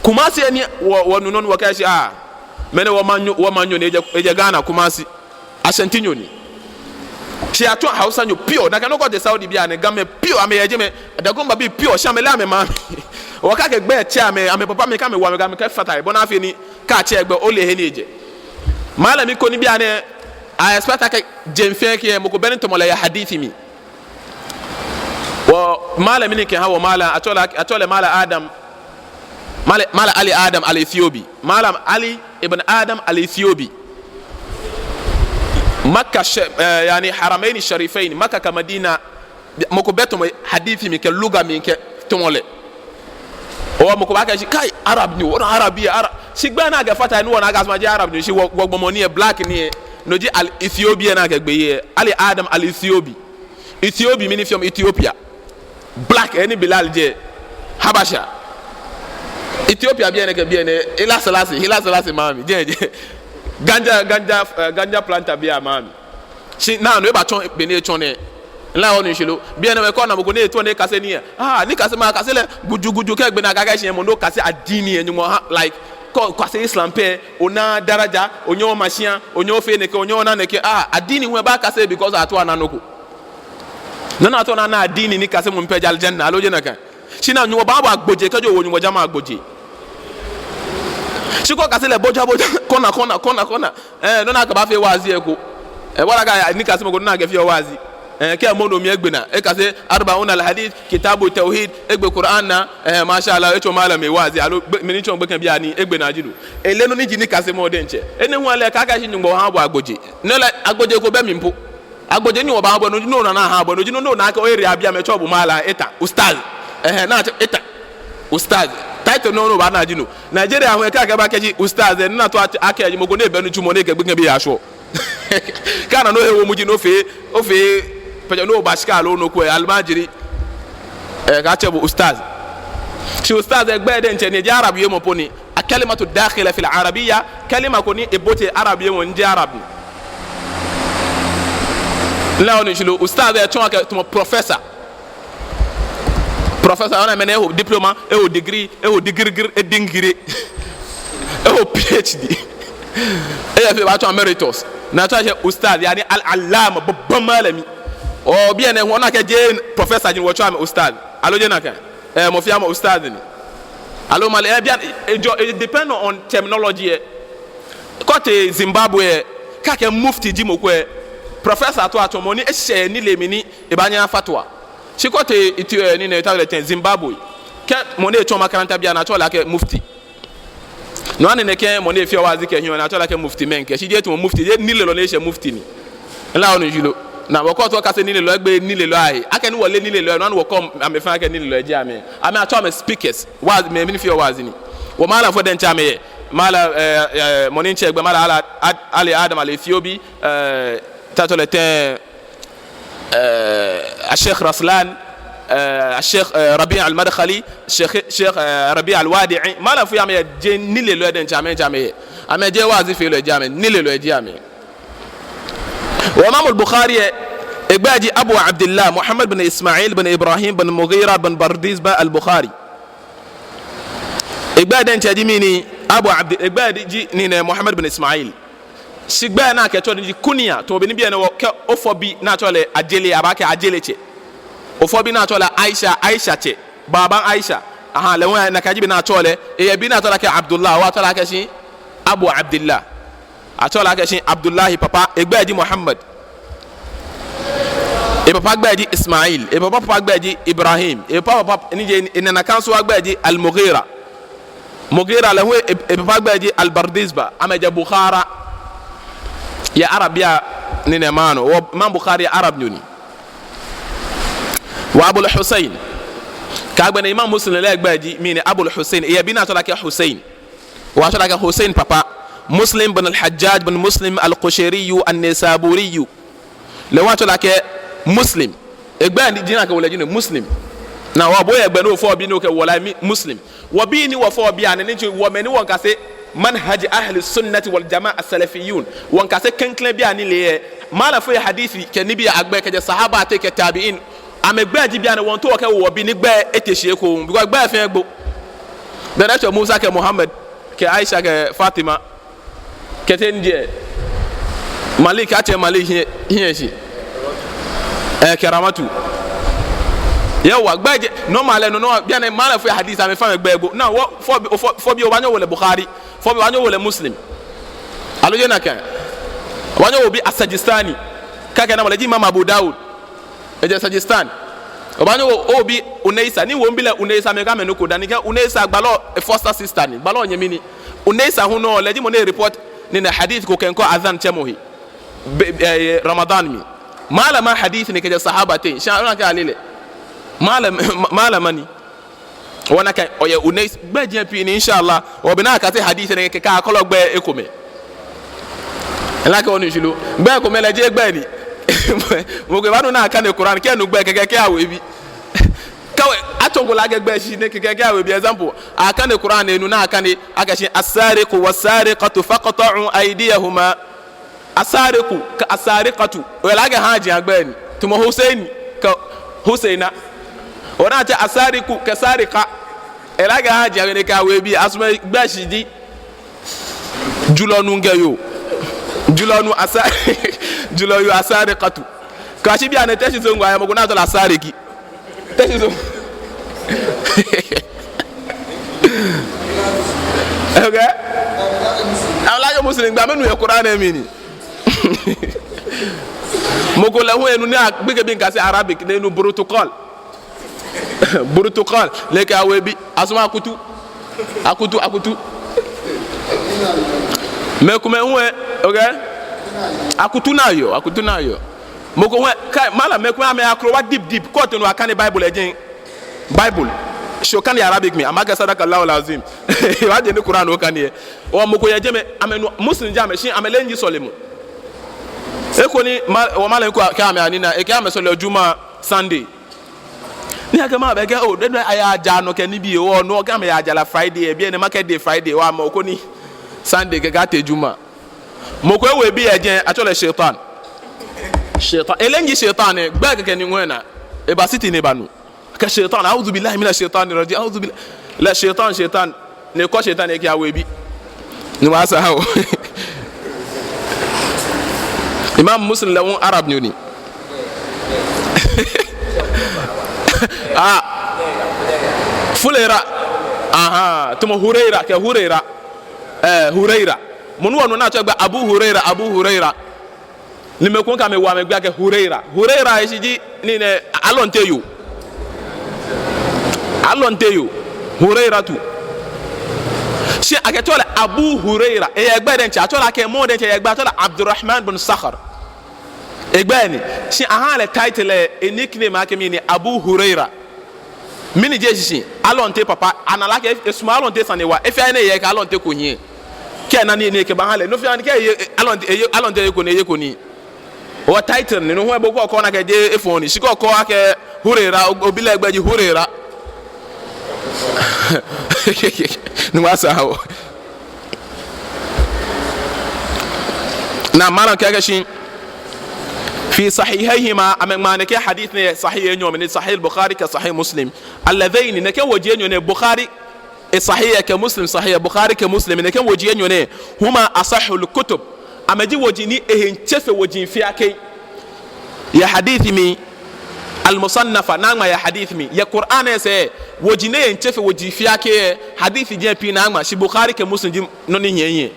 Kumasi ni wɔ, wɔnu nɔ ni wɔkɛɛ shi, ah, mɛni wɔmaŋ nyo, wɔmaŋ nyo ni ejɛ, ejɛ Ghana Kumasi. Ashanti nyo ni. Shi atsɔɔ Hausa nyo pure. Nakai nɔŋŋ kɛ otee Saudi bianɛ, Gamɛi pure, amɛyɛ jɛmɛ. Dagombabii pure, shi amɛle amɛmaŋ. Wɔkakɛ gbɛi tsɛ amɛ, amɛpapa mɛi kɛ amɛwɔ amɛ, kɛ amɛkɛfata he. Bɔ ni afee ni kɛ atsɛ egbɛi, ole he ni ejɛ. Malami ko ni bianɛ, I expect akɛ jeŋ fɛɛ kɛ mɔ ko bɛ ni tamɔ lɛ yɛ hadith mli. Wɔ malami ni kɛha wɔ malam, atsɛɔ lɛ, atsɛɔ lɛ Malam Adam, Malam, Malam Ali Adam Al-Ethiopi. Malam Ali ibn Adam Al-Ethiopi. Makka, eh, yani Haramaini Sharifaini, Makka kɛ Madina, mɔ ko bɛ tamɔ hadith mli kɛ lugha mli kɛ tamɔ lɛ. Wɔ mɔ ko baakɛɛ shi, kai, Arab ni, wɔ Arab yɛ, Arab. Shi gbɛi ni akɛfata he ni wɔna akɛ asumɔ jeee Arab ni, shi wɔ, wɔgbɔmɔ ni yɛ, black ni yɛ. No ji Al-Ethiopi ni akɛgbe yɛ. Ali Adam Al-Ethiopi. Ethiopi mɛni feɔ Ethiopia. Black, he ni Bilal jɛ. Habasha. Ethiopia biɛ nɛɛ kɛ biɛ nɛɛ, Haile Selassie, Haile Selassie maŋ mli. Jɛ, jɛ. Ganja, ganja, eh, ganja planter biɛ maŋ mli. Shi naa no ebatsɔ, be ni etsɔ nɛɛ. Nla onu shishi lo. Biɛ nɛɛ mɛi kɛ ona mɔ ko ni etsɔ nɛɛ kase nii. Ah, nikasemɔ akase lɛ guju guju kɛ gbɛ naa kɛkɛ shi mɔ ni okase addini yɛ Nyɔŋmɔ ha, like, kɛ okase Islam pɛ, ona daraja, onyɛ oma shia, onyɛ ofee nɛkɛ, onyɛ ona nɛkɛ. Ah, addini hu ebaakase because atao ana nɔ ko. Nɔ ni atao ana, addini nikasemɔ pɛ ji aljanna, aloo jeee nakai? Shi naa Nyɔŋmɔ baaha bo agbojee, kɛji owo Nyɔŋmɔ jama agbojee. Shi kɛ okase lɛ boja boja, kɔna, kɔna, kɔna, kɔna. Eh, nɔ ni akɛbaafee waazi eko. Eh, wala ka nikasemɔ ko nɔ ni akɛfeɔ waazi. Eh, kɛ mɔ nɔ mli egbe naa, ekase Arba'una al-Hadith, Kitabu Tawhid, egbe Qur'an naa, eh, masha Allah, etsɔ malam lɛ waazi, aloo gbe, mɛi ni tsɔɔ gbekɛbii anii, egbe naa ji no. Eleee nɔ ni ji nikasemɔ diɛŋtsɛ. Enɛ hu lɛ akakɛɛ shi Nyɔŋmɔ ha bo agbojee. No lɛ agbojee ko bɛ mli po. Agbojee ni Nyɔŋmɔ baaha bo, no ji nɔ ni aha bo, no ji nɔ ni ona akɛ o area bii amɛtsɛɔ bo malam, eta, ustaz. Ɛhɛɛ, naa, eta, ustaz. Title nɔ ni obaana ji no. Nigeria hu ekakɛɛ baakɛɛ shi ustaz, eh, ni atao akɛ ji mɔ ko ni ebɛ nitsumɔ ni ekɛ gbekɛbii yashwɛɔ. Kɛ ana nɔ he wo mu ji nɔ fɛɛ, ofee, pɛjɛ nɔ oba shika aloo nɔ ko, eh, almajiri. Eh, kaatsɛ bo ustaz. Shi ustaz, eh, gbɛi diɛŋtsɛ ni, eji Arab wiemɔ po ni. Al-kalimatu dakhila fil Arabiyya, kalima ko ni ebote Arab wiemɔ mli, jeee Arab ni. Nla onu shishi lo, ustaz, eh, tsɔɔ akɛ tamɔ professor. Professor, ona mɛi nɛɛ eho diploma, eho degree, eho digirigiri, edingire. Eho P H D. Eyɛ fɛɛ baatsɔɔ emeritus. Ni atsɛɔ lɛ ustaz, yani al-allama, babban malami. Oo, biɛ nɛɛ hu ona akɛ jeee professor ji no, wɔtsɛɔ amɛ ustaz. Aloo jeee nakai? Eh, mɔ fɛɛ mɔ ustaz ni. Aloo malam, eh, bianɛ, eh, ejɔ, eh, depend on terminology, eh. Kɛ otee Zimbabwe, eh, kɛ akɛɛ mufti ji mɔ ko, eh, professor to atsɔɔ mɔ ni eshɛ nilee mli ni ebaanyɛ aha fatwa. Shi kɛ otee Ethiopia, eh, ni nɛɛ, ta lɛ tɛŋ Zimbabwe. Kɛ mɔ ni etsɔɔ makaranta bianɛ atsɛɔ lɛ akɛ mufti. No hewɔ ni nɛkɛ mɔ ni feɔ waazi kɛ hiɛ, ni atsɛɔ lɛ akɛ mufti mɛi kɛ. Shi jeee tamɔ mufti, jeee nilelɔ ni eshɛ mufti ni. Nla onu shishi lo. Ni wɔkɔ tɔ kase nilelɔ, egbe nilelɔ ahe. Akɛni wɔle nilelɔ, no hewɔ ni wɔkɔ amɛ fɛɛ akɛ nilelɔ ji amɛ. Amɛ atsɛɔ amɛ speakers. Waazi, mɛi, mɛi ni feɔ waazi ni. Wɔ malamfoi diɛŋtsɛ amɛyɛ. Malam, eh, eh, mɔ ni tsɛ egbɛi, Malam Ala-, Ad-, Ali Adam Al-Ethiopi, eh, ta tsɔɔ lɛ tɛŋ, eh, Sheikh Raslan, eh, Sheikh, eh, Rabi' Al-Madkhali, Sheikh, Sheikh, eh, Rabi' Al-Wadi'i. Malamfoi amɛyɛ, jeee nilelɔi diɛŋtsɛ amɛ, ji amɛyɛ. Amɛjeee waazifeelɔi ji amɛ, nilelɔi ji amɛ. Wɔ Imam Al-Bukhari, eh, egbɛi ji Abu Abdillah Muhammad bin Ismail bin Ibrahim bin Mughira bin Bardizbah Al-Bukhari. Egbɛi diɛŋtsɛ ji mɛni? Abu Abdi, egbɛi ji ni nɛɛ Muhammad bin Ismail. Shi gbɛi ni akɛtsɛɔ lɛ ji kunya, tamɔ bɔ ni biɛ nɛɛ wɔkɛɛ ofɔ bi ni atsɛɔ lɛ Ajele, abaakɛɛ Ajele tsɛ. Ofɔ bi ni atsɛɔ lɛ Aisha, Aisha tsɛ. Baban Aisha. Aha, lɛ hu nakai ji bɔ ni atsɛɔ lɛ. Eyɛ bi ni atsɛɔ lɛ akɛ Abdullah, wɔtsɛɔ lɛ akɛ shi Abu Abdillah. Atsɛɔ lɛ akɛ shi Abdullahi papa, egbɛi ji Muhammad. Epapa gbɛi ji Ismail, epapa papa gbɛi ji Ibrahim, epapa papa ni ji enanakansowa gbɛi ji Al-Mughira. Mughira lɛ hu e-, epapa gbɛi ji Al-Bardizbah, amɛjɛ Bukhara. Yɛ Arabia ni nɛɛ maŋ nɔ, wɔ Imam Bukhari Arabnyo ni. Wa Abul Hussein. Kɛ agbɛnɛ Imam Muslim lɛ gbɛi ji mɛni? Abul Hussein. Eyɛ bi ni atsɛɔ lɛ akɛ Hussein. Wɔtsɛɔ lɛ akɛ Hussein papa, Muslim bin Al-Hajjaj bin Muslim Al-Qushayri An-Naysaburi. Lɛ hu atsɛɔ lɛ akɛ Muslim. Egbɛi ni ji ni akɛwo lɛ ji nɛɛ Muslim. Ni wɔ bo yɛ gbɛ ni ofɔ bi ni okɛwo lɛ mi-, Muslim. Wɔbii ni wɔfɔ bianɛ ni ji wɔmɛi ni wɔŋkase manhaj Ahli Sunnati wal Jama'a As-Salafiyun. Wɔŋkase klɛŋklɛŋ bii anilee, Malamfoi hadith kɛ nibii agbɛi kɛjɛ sahaba ateŋ kɛ tabi'in. Amɛgbɛi ji bianɛ wɔmiitao wɔkɛwo wɔbii ni gbɛi ete shi ekoŋŋ. Because gbɛi fɛɛ egbo. Then etsɔ Musa kɛ Muhammad kɛ Aisha kɛ Fatima. Kɛtee ni jɛ Malik, atsɛ Malik hiɛ, hiɛ shi. Eh, kɛ Ramatu. Yawwa, gbɛi ji, normal, no, no, bianɛ malamfoi hadith amɛfɛɛ amɛgbɛi egbo. Now, wɔ, fɔ, fɔ, fɔ bi obaanyɛ owo lɛ Bukhari. Fɔ bi obaanyɛ owo lɛ Muslim. Aloo jeee nakai? Obaanyɛ owo obi As-Sajistani. Kɛ akɛɛ namɔ lɛ ji Imam Abu Dawud. Ejɛ Sajistan. Obaanyɛ owo, owo obi Unaisa. Ni owo mibi lɛ Unaisa, mɛi kɛɛ amɛnuko dani kɛ Unaisa gbalɔ, e foster sister ni. Gbalɔ nyɛmi ni. Unaisa hu nɔ, lɛ ji mɔ ni report nii nɛɛ hadith ko kɛ nɔ ko adhan tsɛmɔ he. Be, eh, Ramadan mli. Malama hadith ni kɛjɛ sahaba teŋ. Shi ona akɛ ale lɛ. Malam, ma, malama ni. Ona akɛ, ɔyɛ Unais, gbɛi ji pii ni, inshallah, obaana akɛ hadith nɛɛ kɛ akɔlɔ gbɛi ekomɛi. Ela akɛ onu shishi lo. Gbɛi komɛi lɛ jeee gbɛi ni. Mɔ ko baanu ni akane Quran, kɛ enu gbɛi kɛkɛ kɛ awo ebi. Kawai, atsɔɔ ko lɛ akɛ gbɛi shi ni kɛkɛ kɛ awo ebi. Example, akane Quran enu ni akane, akɛɛ shi, "As-sariqu was-sariqatu faqta'u aydiyahuma." Asariqu kɛ asariqatu. Ole akɛ haaji agbɛi ni. Tamɔ Hussein kɛ Husseina. Ona akɛ asariqu kɛ sariqa. Ole akɛ haaji agbɛi ni kɛ awo ebi. Asumɔɔ gbɛi shishi ji. Julɔ nuu kɛ yoo. Julɔ nuu asa-, julɔ yoo asariqatu. Kɛ shi bianɛ Teshie Zongo aya mɔ ko ni atsɛɔ lɛ Asariki. Teshie Zongo. Okay? Ole akɛ Muslim gbɛi amɛnu yɛ Quran lɛ mli ni. Mɔ ko lɛ hu enu ni agbekɛbii kase Arabic, ni enu protocol. Protocol, ni kɛ awo ebi, asumɔɔ akutu. Akutu, akutu. Mɛi komɛi hu, okay? Akutu naa yɔɔ, akutu naa yɔɔ. Mɔ ko hu, kai, malam, mɛi komɛi amɛya krowa deep, deep. Kɛ otee ni okane Bible lɛ jeŋ. Bible. Shi okane Arabic mli, amɛkɛɛ Sadaqallahul Azim. Wa je ni Quran okane lɛ. Wɔ mɔ ko yɛ jɛmɛ, amɛnu, Muslim ji amɛ, shi amɛleee ni ji sɔlemɔ. Eko ni, ma, wɔ malam ko kɛ amɛ anina, ekɛɛ amɛsɔleɔ Juma Sunday. Ni akɛ malam kɛɛ, oh, dede aya ja nɔ kɛ nibii, oh, no, kɛ amɛya ja la Friday, biɛ ni makɛ de Friday, wa mɔ ko ni Sunday kɛkɛ atee Juma. Mɔ ko ewo ebi yɛ jɛi, atsɛɔ lɛ Shaitan. Shaitan. Eleee ni ji Shaitan lɛ, gbɛi kɛkɛ ni ŋwɛi naa. Eba sitting ni ebanu. Kɛ Shaitan, a'udhu billahi minash shaitanir rajim, a'udhu billahi. La Shaitan, Shaitan. Ni ekɔ Shaitan ni ekɛyawo ebi. Ni wɔsaa ha o. Imam Muslim lɛ hu Arabnyo ni. Ah. Fuleira. Aha. Tamɔ Huraira, kɛ Huraira. Eh, Huraira. Mɔ ni wɔnuɔ ni atsɛɔ egbɛi Abu Huraira, Abu Huraira. Ni mɛi komɛi kɛ amɛwo amɛgbɛi akɛ Huraira. Huraira eshishi ji nii nɛɛ alɔnte yoo. Alɔnte yoo. Hurairatu. Shi akɛtsɛɔ lɛ Abu Huraira. Eyɛ gbɛi diɛŋtsɛ. Atsɛɔ lɛ akɛ mɔ diɛŋtsɛ yɛ gbɛi. Atsɛɔ lɛ Abdurrahman bin Sakhar. Egbɛi ni. Shi aha lɛ title lɛ, e nickname akɛ mɛni Abu Huraira. Mɛni ji eshishi, alɔnte papa, ana lɛ akɛ esumɔɔ alɔnte sane waa, he fɛɛ he ni eyɛ kɛ alɔnte ko nyiɛ. Kɛ ena nii ni ekɛbaaha lɛ, nɔ fɛɛ ni kɛ eye, alɔnte, eye, alɔnte eko ni, eye eko ni. Wɔ title ni, no hu ebɔ ko kɔ na kɛ je efɔŋ ni, shi kɛ okɛɛ akɛ Huraira, o-, obi lɛ gbɛi ji Huraira. Ni wɔsaa ha o. Ni malam kɛɛ akɛ shi, fi sahihayhima, amɛŋma nɛkɛ hadith nɛɛ yɛ sahih enyɔ mli ni Sahih Bukhari kɛ Sahih Muslim. Alladhayni, nɛkɛ woji enyɔ nɛɛ Bukhari, e sahih kɛ Muslim sahih, Bukhari kɛ Muslim, nɛkɛ woji enyɔ nɛɛ, huma asahhul kutub. Amɛji woji ni ehe tse fe woji fɛɛ kɛ. Yɛ hadith mli, al-musannafa, ni aŋma yɛ hadith mli. Yɛ Qur'an lɛ sɛɛ, woji ni ehe tse fe woji fɛɛ kɛ, hadith jɛmɛ pii ni aŋma, shi Bukhari kɛ Muslim ji nɔ ni hiɛ hiɛ.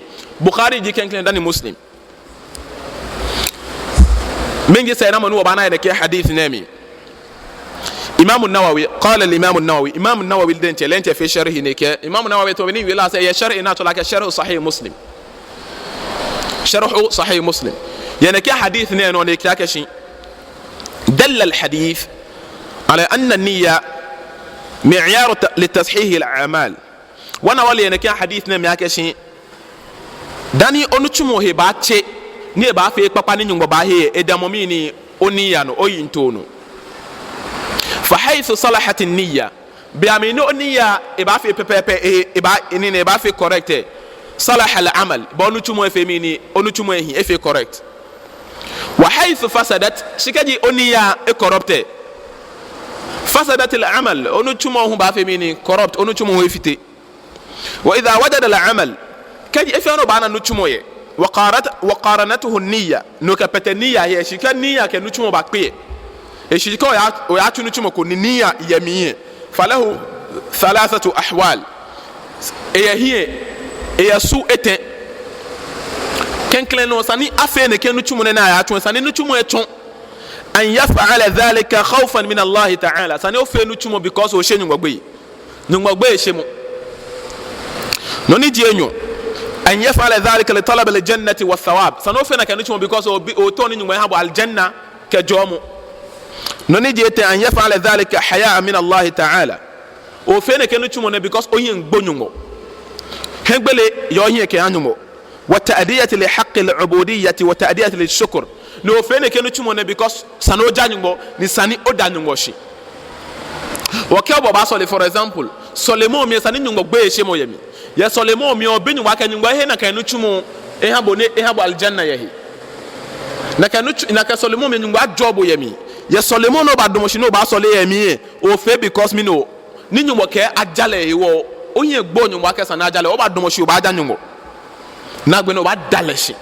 Bukhari ji klɛŋklɛŋ dani Muslim. Mɛni ji sɛɛnamɔ ni wɔbaana yɛ nɛkɛ hadith nɛɛ mli? Imam Nawawi, qala al-Imam Nawawi. Imam Nawawi diɛŋtsɛ, lɛ diɛŋtsɛ fee sharhi nɛkɛ. Imam Nawawi tamɔ bɔ ni miwie lɛ sɛɛ, eyɛ sharhi ni atsɛɔ lɛ akɛ Sharhu Sahih Muslim. Sharhu Sahih Muslim. Yɛ nɛkɛ hadith nɛɛ nɔ ni ekɛɛ akɛ shi, dalla al-hadith ala anna an-niyya mi'yar ta-, li tashih al-a'mal. Wɔna wɔle yɛ nɛkɛ hadith nɛɛ mli akɛ shi, dani onitsumɔ he baatse, ni ebaafee kpakpa ni Nyɔŋmɔ baahe, edamɔ mɛni, oniyya nɔ, oyiŋtoo nɔ. Fa haythu salahat an-niyya. Be mli ni oniyya ebaafee pɛpɛɛpɛ, e, ebaa, nii nɛɛ ebaafee correct lɛ, salaha al-amal. Bɛ onitsumɔ efee mɛni, onitsumɔ ehi, efee correct. وحيث فسدت, shi kɛji oniya e-corrupt, فسدت العمل, onitsumɔ hu baafee mɛni? Corrupt, onitsumɔ hu efite. وإذا وجد العمل, kɛji efee ni obaana nitsumɔ yɛ, وقارت-, وقارنته النية, ni okɛkpɛtɛ niyya yɛ, shi kɛ niyya kɛ nitsumɔ bakpe yɛ, shi kɛ oya-, oyatsu nitsumɔ ko ni niyya yɛ mli yɛ, فله ثلاثة أحوال. Eyɛ hiɛ, eyɛ su etɛ. Klɛŋklɛŋ nɔ, esa ni afee nɛkɛ nitsumɔ nɛɛ ni ayatsu, esa ni nitsumɔ lɛ tsɔ. أن يفعل ذلك خوفا من الله تعالى. Esa ni ofee nitsumɔ because osheɔ Nyɔŋmɔ gbeyei. Nyɔŋmɔ gbeyeishemɔ. Nɔ ni ji enyɔ. أن يفعل ذلك لطلب الجنة والثواب. Esa ni ofee nakai nitsumɔ because obi-, otaoɔ ni Nyɔŋmɔ aha bo aljanna kɛ jɔɔmɔ. Nɔ ni ji etɛ, أن يفعل ذلك حياء من الله تعالى. Ofee nɛkɛ nitsumɔ nɛɛ because ohiɛ gbo Nyɔŋmɔ. Hiɛgbele yɔɔ ohiɛ kɛha Nyɔŋmɔ. وتأدية لحق العبودية وتأدية للشكر. Ni ofee nɛkɛ nitsumɔ nɛɛ because esa ni oja Nyɔŋmɔ, ni esa ni oda Nyɔŋmɔ shi. Okɛ obɔ baasɔle, for example, sɔlemɔ mli esa ni Nyɔŋmɔ gbeyeishemɔ yɛ mli. Yɛ sɔlemɔ mli obi Nyɔŋmɔ akɛ Nyɔŋmɔ ehe nakai nitsumɔ eha bo ni eha bo aljanna yɛ he. Nakai nitsu-, nakai sɔlemɔ mli Nyɔŋmɔ ajɔɔ bo yɛ mli. Yɛ sɔlemɔ ni obaadamɔ shi ni obaasɔle yɛ mli lɛ, ofee because mɛni? Ni Nyɔŋmɔ kɛɛ aja lɛ hewɔ, ohiɛ gbo Nyɔŋmɔ akɛ esa ni aja lɛ, obaadamɔ shi obaaja Nyɔŋmɔ. Ni agbɛnɛ obaada lɛ shi.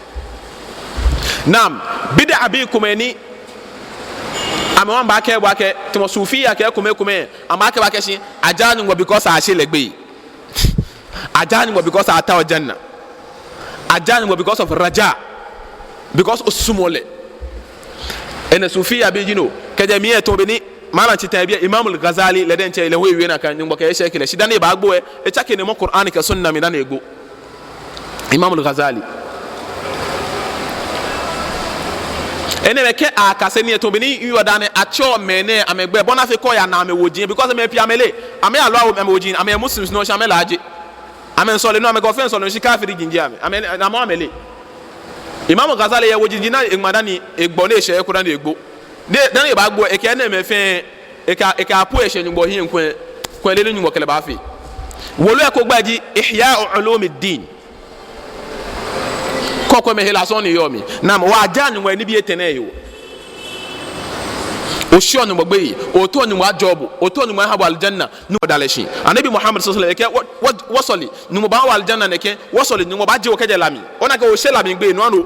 Naam, bid'abii komɛi ni amɛ hu amɛbaakɛɛ bo akɛ, tamɔ sufiya kɛ komɛi komɛi, amɛbaakɛɛ bo akɛ shi, ajaaa Nyɔŋmɔ because asheee lɛ gbeyei. Ajaaa Nyɔŋmɔ because ataoɔ janna. Ajaaa Nyɔŋmɔ because of raja. Because osumɔɔ lɛ. Enɛ sufiya bii ji no. Kɛjɛ mli lɛ tamɔ bɔ ni malam tsɛ ta biɛ, Imam al-Ghazali, lɛ diɛŋtsɛ lɛ hu ewie nakai, Nyɔŋmɔ kɛɛ eshɛɛɛ lɛ. Shi dani ebagbo lɛ, etsake ni emɔ Qur'an kɛ sunna mli dani egbo. Imam al-Ghazali. Enɛɛmɛi kɛ akase nii lɛ tamɔ bɔ ni yɔɔ dani atsɛɔ mɛi nɛɛ amɛgbɛi bɔ ni afee kɛ oyana amɛwoji, because mɛi pii amɛleee. Amɛyɛ aloo amɛwoji, amɛyɛ Muslims nɔ shi amɛlaaje. Amɛmiisɔle nɔ, amɛkɛ ofee miisɔle nɔ shi kafiri ji amɛ. Amɛ, amɛ, amɛleee. Imam Ghazali yɛ woji ni eŋma dani egbɔ ni eshɛ eko dani egbo. Dani ebagbo lɛ, ekɛ enɛɛmɛi fɛɛ, ekɛ, ekɛ apu lɛ shɛ Nyɔŋmɔ hiɛ kulɛ, kulɛ lɛ ni Nyɔŋmɔ kɛ lɛ baafee. Wolo lɛ eko gbɛi ji Ihya Ulumuddin. Kɔkɔɔkɔ mɛi hela sɔŋŋ ni yɔɔ mli. Naam, ajaaa Nyɔŋmɔ yɛ nibii etɛ nɛɛ hewɔ. Osheɔ Nyɔŋmɔ gbeyei, otaoɔ Nyɔŋmɔ ajɔɔ bo, otaoɔ Nyɔŋmɔ aha bo aljanna, ni oda lɛ shi. Anabi Muhammad sallallahu alaihi wasallam kɛɛ wɔ, wɔ, wɔsɔle, Nyɔŋmɔ baaha wɔ aljanna nɛkɛ, wɔsɔle, Nyɔŋmɔ baajie wɔ kɛjɛ la mli. Ona akɛ oshe la mli gbeyei, no ano.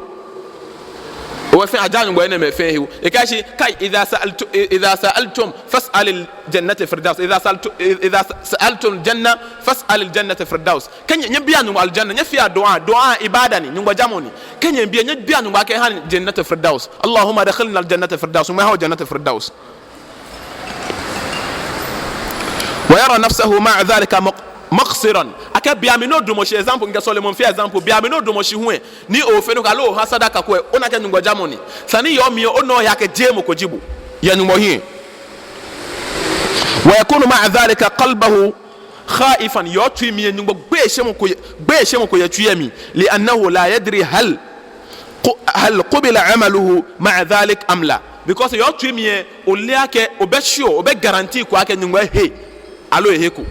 Owɛ fɛɛ ajaaa Nyɔŋmɔ yɛ enɛɛmɛi fɛɛ hewɔ. Ekɛɛ shi, kai, idha sa'altu-, idha sa'altum fas'alil jannata firdaus. Idha sa'altu-, idha sa'altum janna fas'alil jannata firdaus. Kɛ nyɛ, nyɛbia Nyɔŋmɔ aljanna, nyɛfea du'a, du'a ibada ni, Nyɔŋmɔ jamɔ ni. Kɛ nyɛmiibi lɛ, nyɛbia Nyɔŋmɔ akɛ eha nyɛ Jannatul Firdaus. Allahumma adkhilna al-Jannatul Firdaus. Nyɔŋmɔ aha wɔ Jannatul Firdaus. Wa yara nafsahu ma'a dhalika muq-, muqsiran. Akɛ bei amli ni odamɔ shi, example, mikɛ sɔlemɔ miifee example. Bei amli ni odamɔ shi hu lɛ, ni ofeee nɔ ko aloo oha sadaka ko lɛ, ona akɛ Nyɔŋmɔ jamɔ ni. Sane ni yɔɔ mli lɛ, ona ohe akɛ jeee mɔ ko ji bo yɛ Nyɔŋmɔ hiɛ. Wa yakunu ma'a dhalika qalbuhu khaifan, yɛ otsui mli lɛ, Nyɔŋmɔ gbeyeishemɔ ko yɛ, gbeyeishemɔ ko yɛ otsui lɛ mli, li annahu la yadri hal qu-, hal qubila amaluhu ma'a dhalik am la. Because yɛ otsui mli lɛ, oleee akɛ, obɛ sure, obɛ guarantee ko akɛ Nyɔŋmɔ ehe, aloo eheko.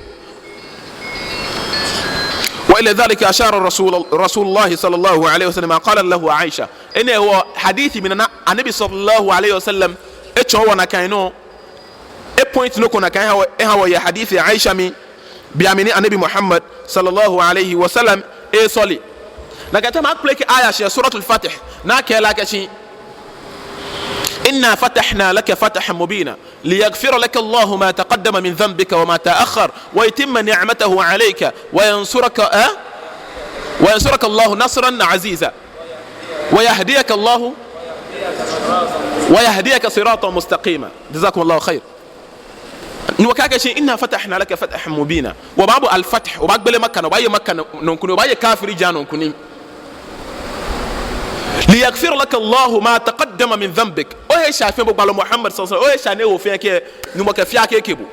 Wa ila dhalika ashara Rasul, Rasulullah sallallahu alaihi wasallam, qala lahu Aisha. Enɛ hewɔ hadith mli ni Anabi sallallahu alaihi wasallam etsɔɔ wɔ nakai nɔ, e point nɔ ko nakai eha wɔ, eha wɔ yɛ hadith Aisha mli, bei amli ni Anabi Muhammad sallallahu alaihi wasallam esɔle. Nakai time akpleke aya shi yɛ Suratul Fatih, ni akɛɛ lɛ akɛ shi, inna fatahna laka fathan mubina, liyaghfira laka Allahu ma taqaddama min dhanbika wa ma ta'akhkhar, wa yutimma ni'matahu alayka, wa yansuraka, eh? Wa yansuraka Allahu nasran aziza. Wa yahdiyaka Allahu, wa yahdiyaka siratan mustaqima. Jazakumullahu khair. Ni wɔkɛɛ akɛ shi, inna fatahna laka fathan mubina. Wɔbaaha bo al-fath, wɔbaagbele Makka naa, wɔbaaye Makka naa nɔ kunim, wɔbaaye kafiriji anɔ kunim. Liyaghfira laka Allahu ma taqaddama min dhanbik. Ohe eshai fɛɛ, bo gbalɔ Muhammad sallallahu alaihi wasallam, ohe eshai ni eho fɛɛ kɛ, Nyɔŋmɔ kɛ fɛɛ akɛ eke bo.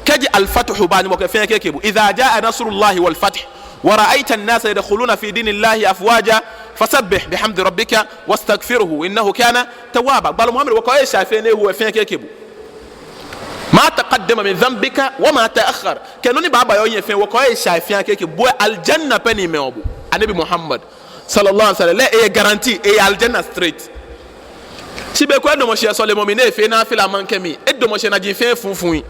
Kɛji al-fathu ba, Nyɔŋmɔ kɛ fɛɛ akɛ eke bo. Idha jaa nasrullahi wal fath. Wa ra'ayta an-nasa yadkhuluna fi dinillahi afwaja, fasabbih bihamdi rabbika wastaghfirhu innahu kana tawwaba. Gbalɔ Muhammad, wɔkɛɛ ohe eshai fɛɛ ni eho fɛɛ akɛ eke bo. Ma taqaddama min dhanbika wa ma ta'akhkhar. Kɛ nɔ ni baaba yɛ ohiɛ fɛɛ, wɔkɛɛ ohe eshai fɛɛ akɛ eke bo. Aljanna pɛ ni mɛɔ bo. Anabi Muhammad sallallahu alaihi wasallam, lɛ eyɛ guarantee, eyɛ aljanna straight. Shi be ko edamɔ shi yɛ sɔlemɔ mli ni efee nafila maŋkɛ mli. Edamɔ shi yɛ naji fɛɛ funfun.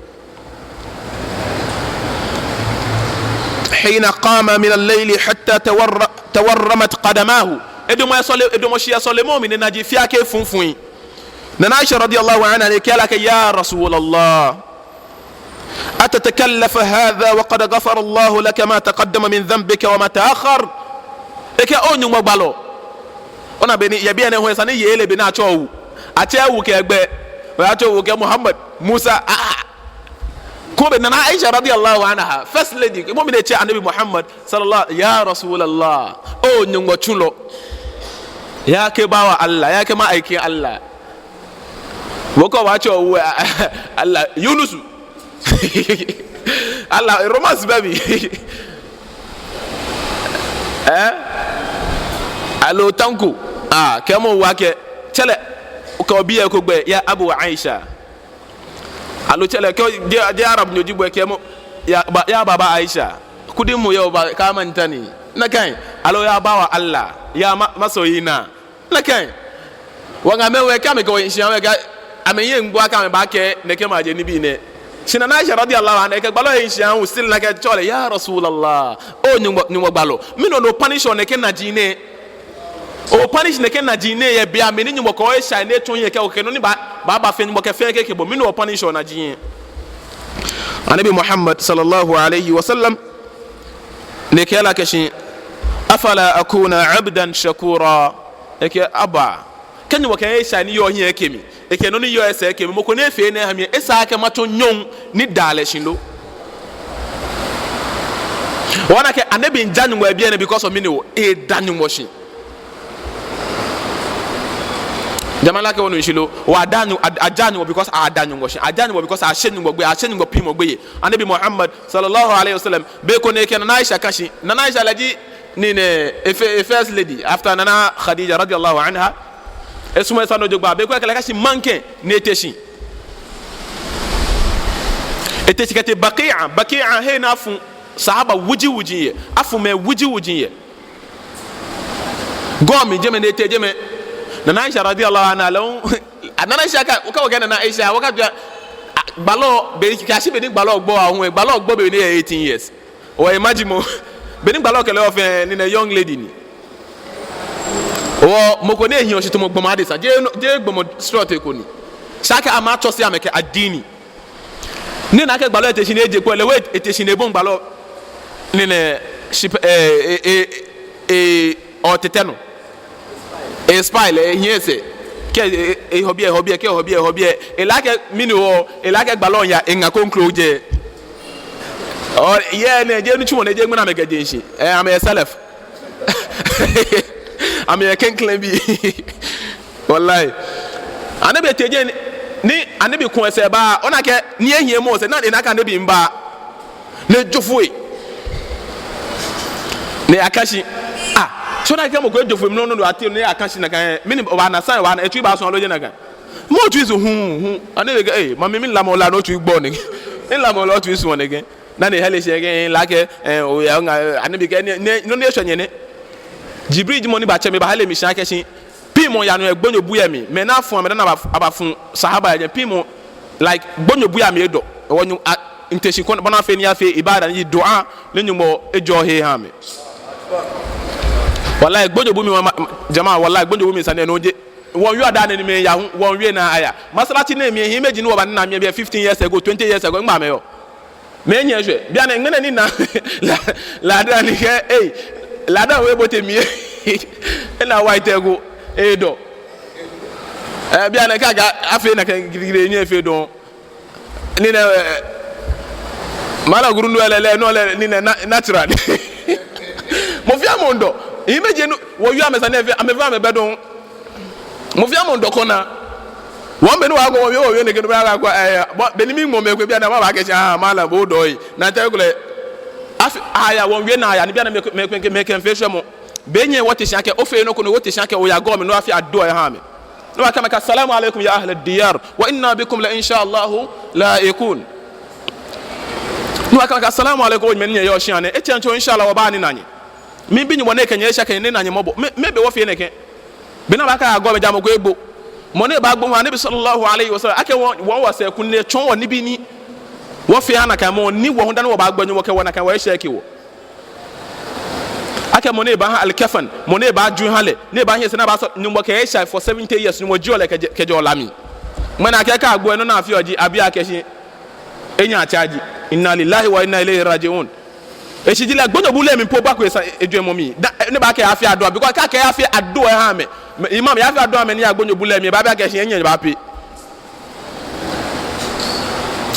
حين قام من الليل حتى تور-، تورمت قدماه. Edamɔ yɛ sɔle-, edamɔ shi yɛ sɔlemɔ mli ni enaji fɛɛ kɛ funfun. Nana Aisha radiyallahu anha ni ekɛɛ lɛ akɛ, يا رسول الله، أتتكلف هذا وقد غفر الله لك ما تقدم من ذنبك وما تأخر؟ Ekɛɛ, oo Nyɔŋmɔ gbalɔ. Ona bɔ ni, yɛ biɛ nɛɛ hu esa ni yei lɛ be ni atsɛɔ owu. Atsɛɛɛ owu kɛ egbɛi. Oyatsɛ owu kɛ Muhammad, Musa, ah, ah. Kɛ be Nana Aisha radiyallahu anha, first lady, kɛ mɔ mli ni etsɛ Anabi Muhammad sallallahu, يا رسول الله, oo Nyɔŋmɔ tsulɔ. Ya kai bawan Allah, ya kai ma'aikin Allah. Bo kɛ obaatsɛ owu, Allah, Yunusu. Allah, romance baby. Eh? Aloo Tanko. Ah, kɛ mɔ wa kɛ. Tsɛ lɛ, kɛ obi lɛ eko gbɛi, ya Abu Aisha. Aloo tsɛ lɛ, kɛ jeee, jeee Arabnyo ji bo lɛ, kɛɛmɔ, ya ba-, ya Baba Aisha. Kudi mu yɛ oba, kɛ amanta ni. Nakai. Aloo ya bawan Allah, ya ma-, masoyina. Nakai. Wɔ ŋa mɛi wɛ kɛ amɛkɛ wɔ hi shia wɛ kɛ amɛye ŋgbo akɛ amɛbaakɛɛ nɛkɛ maje nibii nɛɛ. Shi Nana Aisha radiyallahu anha kɛ gbalɔ lɛ hi shia hu still nakai tsɛɔ lɛ, يا رسول الله. Oo Nyɔŋmɔ, Nyɔŋmɔ gbalɔ. Mɛni nɔ ni opunish nɛkɛ naji nɛɛ? Opunish nɛkɛ naji nɛɛ yɛ be mli ni Nyɔŋmɔ kɛ esha ni etsu hiɛ kɛ okɛ nɔ ni baa, baaba fɛɛ Nyɔŋmɔ kɛ fɛɛ kɛkɛ bo. Mɛni opunish naji nɛɛ? Anabi Muhammad sallallahu alayhi wa sallam ni ekɛɛ lɛ akɛ shi, أفلا أكون عبدا شكورا. Ekɛɛ, aba. Kɛ Nyɔŋmɔ kɛ esha ni yɔɔ hiɛ kɛ mi, ekɛ nɔ ni yɔɔ esɛɛ kɛ mi, mɔ ko ni efee enɛ eha mi, esa akɛ matsɔ nyɔŋ ni daa lɛ shi lo? Ona akɛ Anabi miija Nyɔŋmɔ yɛ biɛ nɛɛ because of mɛni hewɔ? Eda Nyɔŋmɔ shi. Jama lɛ, akɛ wɔnu shishi lo? Wɔda Nyɔ-, a-, aja Nyɔŋmɔ because ada Nyɔŋmɔ shi. Aja Nyɔŋmɔ gbeyei, ashe Nyɔŋmɔ gbeyei, ashe Nyɔŋmɔ piŋmɔ gbeyei. Anabi Muhammad sallallahu alayhi wa sallam, be ko ni ekɛ Nana Aisha ka shi. Nana Aisha lɛ ji ni nɛɛ, e fir-, e first lady after Nana Khadija radiyallahu anha. Esumɔɔ esa nɔ jogbaŋŋ. Be ko ekɛ lɛ ka shi maŋkɛ ni ete shi. Ete shi kɛtee Baqi'a, Baqi'a he ni afu sahaba wuji wuji yɛ. Afu mɛi wuji wuji yɛ. Gɔŋ mli jɛmɛ ni etee jɛmɛ. Nana Aisha radiyallahu anha lɛ hu, Nana Aisha ka, okɛɛ, okɛɛ Nana Aisha, okɛɛ, a, gbalɔ, be, kɛyashi be ni gbalɔ gbo ahu, gbalɔ gbo be ni eyɛ eighteen years. O imagine mɔ. Be ni gbalɔ kɛ lɛ yɔɔ fɛɛ, ni nɛɛ young lady ni. O, mɔ ko ni ehiɔ shi tamɔ gbɔmɔ adesa, jeee nɔ, jeee gbɔmɔ srɔto ko ni. Shi akɛ amɛtsɔse amɛ kɛ addini. Ni ena akɛ gbalɔ ete shi ni eje kpo lɛ, lɛ hu ete shi ni ebɔi gbalɔ. Ni nɛɛ, shi pɛ, e, e, e, e, o tete nɔ. E spy lɛ, ehiɛ esɛɛ. Kɛ, e, e, ehɔ biɛ, ehɔ biɛ, kɛ ehɔ biɛ, ehɔ biɛ. Ele akɛ mɛni hewɔ, ele akɛ gbalɔ yaa eŋa kroko jɛ. O, yɛ nɛɛ, jeee nitsumɔ nɛɛ, jeee ŋmɛnɛ amɛkɛje shishi. E, amɛyɛ salaf. Amɛyɛ klɛŋklɛŋ bii. Wallahi. Anabi tee jɛi ni, ni Anabi ku esɛɛ ba, ona akɛ, ni ehiɛ mɔ sɛɛ, ni ena akɛ Anabi miiba. Ni ejo foi. Ni eyaka shi. Ah, so na kɛ mɔ ko ejo foi, mɛni nɔ ni ate, ni eyaka shi nakai, mɛni, obaana sane, obaana, etsui baasɔn aloo jeee nakai? Mɔ tsui sɔn hu, hu. Anabi kɛɛ, eh, mami, mɛni lamɔ la ni otsui gbɔ nɛkɛ? Mɛni lamɔ la otsui sɔn nɛkɛ? Ni ni ehele shi kɛɛ, eh, lɛ akɛ, eh, oya, ŋa, eh, Anabi kɛɛ, ni, ni, nɔ ni eshwɛ nyɛ nɛ. Jibril ji mɔ ni batsɛ mi, bahale mi shi akɛ shi. Piŋmɔ yaa nɔ yɛ gbonyo bui amli. Mɛi ni afu amɛ dani aba, abafu sahaba yɛ jɛi. Piŋmɔ, like, gbonyo bui amli edɔ. Hewɔ Nyɔ-, a, mite shi koni, bɔ ni afee ni afee ibada ni ji du'a, ni Nyɔŋmɔ ajɔɔ he aha amɛ. Wallahi, gbonyo bui mli ma, ma, jama, wallahi, gbonyo bui mli sane nɔ ji. Wɔmiiwie daa nɛɛ ni mɛi yaa hu, wɔmiiwie ni aya. Masalaci nɛɛ mli, hiimeji ni wɔbanina mli, bɛ fifteen years ago, twenty years ago, ŋmɛnɛ amɛyɔɔ? Mɛi nyɛ shwɛ. Bianɛ ŋmɛnɛ ni na la-, ladan ni kɛɛ, ei, ladan we bote mli. Ena white ego, edɔ. Eh, bianɛ kɛ akɛɛ afee nakai gidigidi, enyɛɛɛ efee dɔŋŋ. Ni nɛɛ, eh, mala guru nu lɛ, lɛ, no lɛ, ni nɛɛ na-, natural. Mɔ fɛɛ mɔ miidɔ. Hiimeji ni wɔwie amɛ sane fɛɛ, amɛ fɛɛ amɛbɛ dɔŋŋ. Mɔ fɛɛ mɔ miidɔ kɔna. Wɔmiibe ni wɔkɔ, wɔmiiwie, wɔmiiwie nɛkɛ, ni wɔkɔ, eh, bɔ, be ni miimɔ mɛi komɛi bianɛ, amɛbaakɛɛ shi, ah, mala bo dɔ yi. Nakai kulɛ. Afi, aya, wɔmiiwie ni aya, ni bianɛ mɛi, mɛi, mɛi, mɛi kɛ miifee shwɛmɔ. Be nyɛ wɔte shi akɛ, ofee nɔ ko ni wɔte shi akɛ, oya gɔŋ mli ni wɔfee addu'a aha amɛ. Ni wɔkɛɛ amɛ akɛ, "Assalamu alaikum ya ahla diyar, wa inna bikum la insha Allahu lahiqun." Ni wɔkɛɛ amɛ akɛ, "Assalamu alaikum, o mɛi ni nyɛyɔɔ shia nɛɛ, etsɛŋ tsɔ, insha Allah, wɔbaanina nyɛ." Miibi Nyɔŋmɔ ni ekɛ nyɛ eshɛ, kɛ nyɛnina nyɛmɔbɔ. Mɛɛ, mɛɛ be wɔfee nɛkɛ? Be ni abaakɛɛ aya gɔŋ mli, ja mɔ ko egbo. Mɔ ni baagbo hu, Anabi sallallahu alaihi wasallam, akɛ wɔ, wɔ wɔsɛɛ kunimyeli tsɔɔ wɔ nibii ni wɔfeɔ nakai, mɔ ni wɔ hu dani wɔbaagbo Nyɔŋmɔ kɛ wɔ nakai, wɔ eshɛ kɛ wɔ. Akɛ mɔ ni baaha al-kafan, mɔ ni baaju eha lɛ, ni baahi sɛɛ ni abaasɔ, Nyɔŋmɔ kɛ eshɛ for seventy years, Nyɔŋmɔ jieɔ lɛ kɛjɛ, kɛjɛɔ la mli. Mɔ ni akɛ kɛ agbo lɛ, nɔ ni afeɔ ji, abiɔ akɛ shi enyɛ atsaaji. Inna lillahi wa inna ilayhi raji'un. Eshishi ji lɛ, gbonyo bu lɛ mli po bako esa ejwɛŋmɔ mli. Dani ebaakɛɛ afee adua, because kɛ akɛɛ afee adua eha mɛi, mɛi, imam, afee adua eha mɛi ni yɔɔ gbonyo bu lɛ mli, ebaabi akɛ shi enyiɛ baape.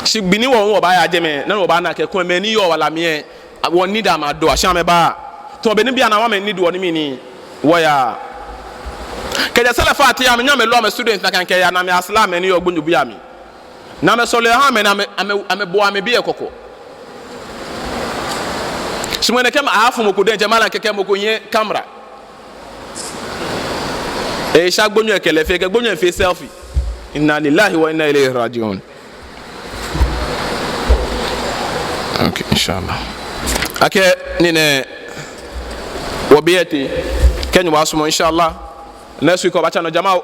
Shi gbi ni wɔ, wɔbaaya jɛmɛ, ni wɔbaana akɛ kwɛmɔ ni yɔɔ wala mli lɛ, wɔ need amɛ adua, shi amɛbaaa. Tamɔ bɔ ni bianɛ amɛ need wɔ ni mɛni wɔyaa. Kɛjɛ salaf ati amɛnyɛ amɛloo amɛ students nakai kɛya ni amɛ asla mɛi ni yɔɔ gbonyo bu lɛ mli. Ni amɛsɔleɔ amɛ ni amɛ, amɛ, amɛbɔ amɛbii lɛ kɔkɔ. Shi mɔ nɛkɛ ma afu mɔ ko diɛŋtsɛ malam kɛkɛ mɔ ko nyiɛ camera. Esha gbonyo lɛ kɛ lɛ fɛɛ, kɛ gbonyo lɛ fee selfie. Inna lillahi wa inna ilayhi raji'un. Okay, inshallah. Akɛ nii nɛɛ wɔbɛ etee, kɛ Nyɔŋmɔ sumɔ, inshallah. Next week wɔbaatsa nɔ jama.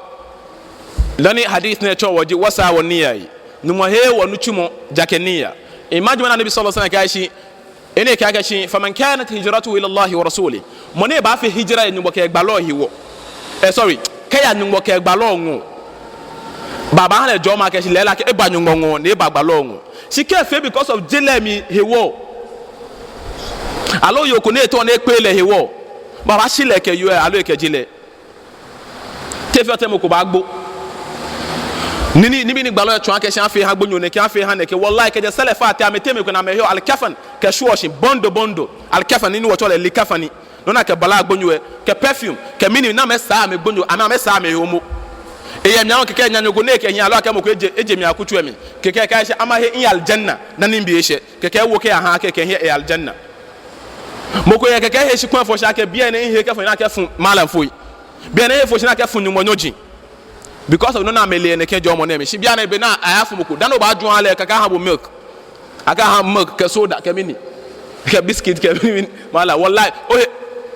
Dani hadith nɛɛ tsɔɔ wɔ ji, wɔsaa wɔniyya lɛ. Nyɔŋmɔ heee wɔ nitsumɔ ejaakɛ niyya. Imagine when Anabi sallallahu alaihi wasallam kɛɛ shi, enɛ kɛɛ akɛ shi, "Faman kanat hijratuhu ila Allahi wa rasulih." Mɔ ni baafee hijra yɛ Nyɔŋmɔ kɛ egbalɔ hewɔ. Eh, sorry, kɛya Nyɔŋmɔ kɛ egbalɔ ŋɔɔ. Baaha lɛ jɔɔmɔ akɛ shi lɛ la kɛ eba Nyɔŋmɔ ŋɔɔ, ni eba gbalɔ ŋɔɔ. Shi kɛ efee because of je lɛ mli hewɔ. Aloo yoo ko ni etɔ̃ ni ekpeee lɛ hewɔ. Baashi lɛ kɛ yoo lɛ, aloo ekɛ je lɛ. Te fɛɛ te mɔ ko baagbo. Nii ni, nibii ni gbalɔ lɛ tsɔɔ akɛ shi afee aha gbonyo nɛkɛ, afee aha nɛkɛ. Wallahi, kɛjɛ salaf ati amɛteŋ mɛi komɛi ni amɛheɔ al-kafan kɛshwieɔ shi, bondo bondo. Al-kafan, nii ni wɔtsɛɔ lɛ likafani. Nɔ ni akɛbalaa gbonyo lɛ, kɛ perfume, kɛ mɛni ni amɛsaa amɛgbonyo, amɛ, amɛsaa amɛhe momo. Eyɛ mli awo kɛkɛ nyanyɔŋ ko ni ekɛhiɛ aloo akɛ mɔ ko eje, eje mli akutso lɛ mli. Kɛkɛ ekɛɛ shi amɛhe ehe aljanna, ni nibii eshɛ. Kɛkɛ ewo kɛya aha kɛkɛ ehe eya aljanna. Mɔ ko yɛ kɛkɛ ehe shikpɔŋ efɔ shi akɛ biɛ nɛɛ ehe kɛfɔ ni akɛfu malam foi. Biɛ nɛɛ ehe fɔ shi ni akɛfu Nyɔŋmɔ nyɔji. Because of nɔ ni amɛle yɛ nɛkɛ jɔɔmɔ nɛɛ mli. Shi bianɛ be ni ayafu mɔ ko, dani obaaju aha lɛ, akɛ aha bo milk. Akɛ aha milk kɛ soda kɛ mɛni, kɛ biscuit kɛ mɛni, malam, wallahi. Ohe,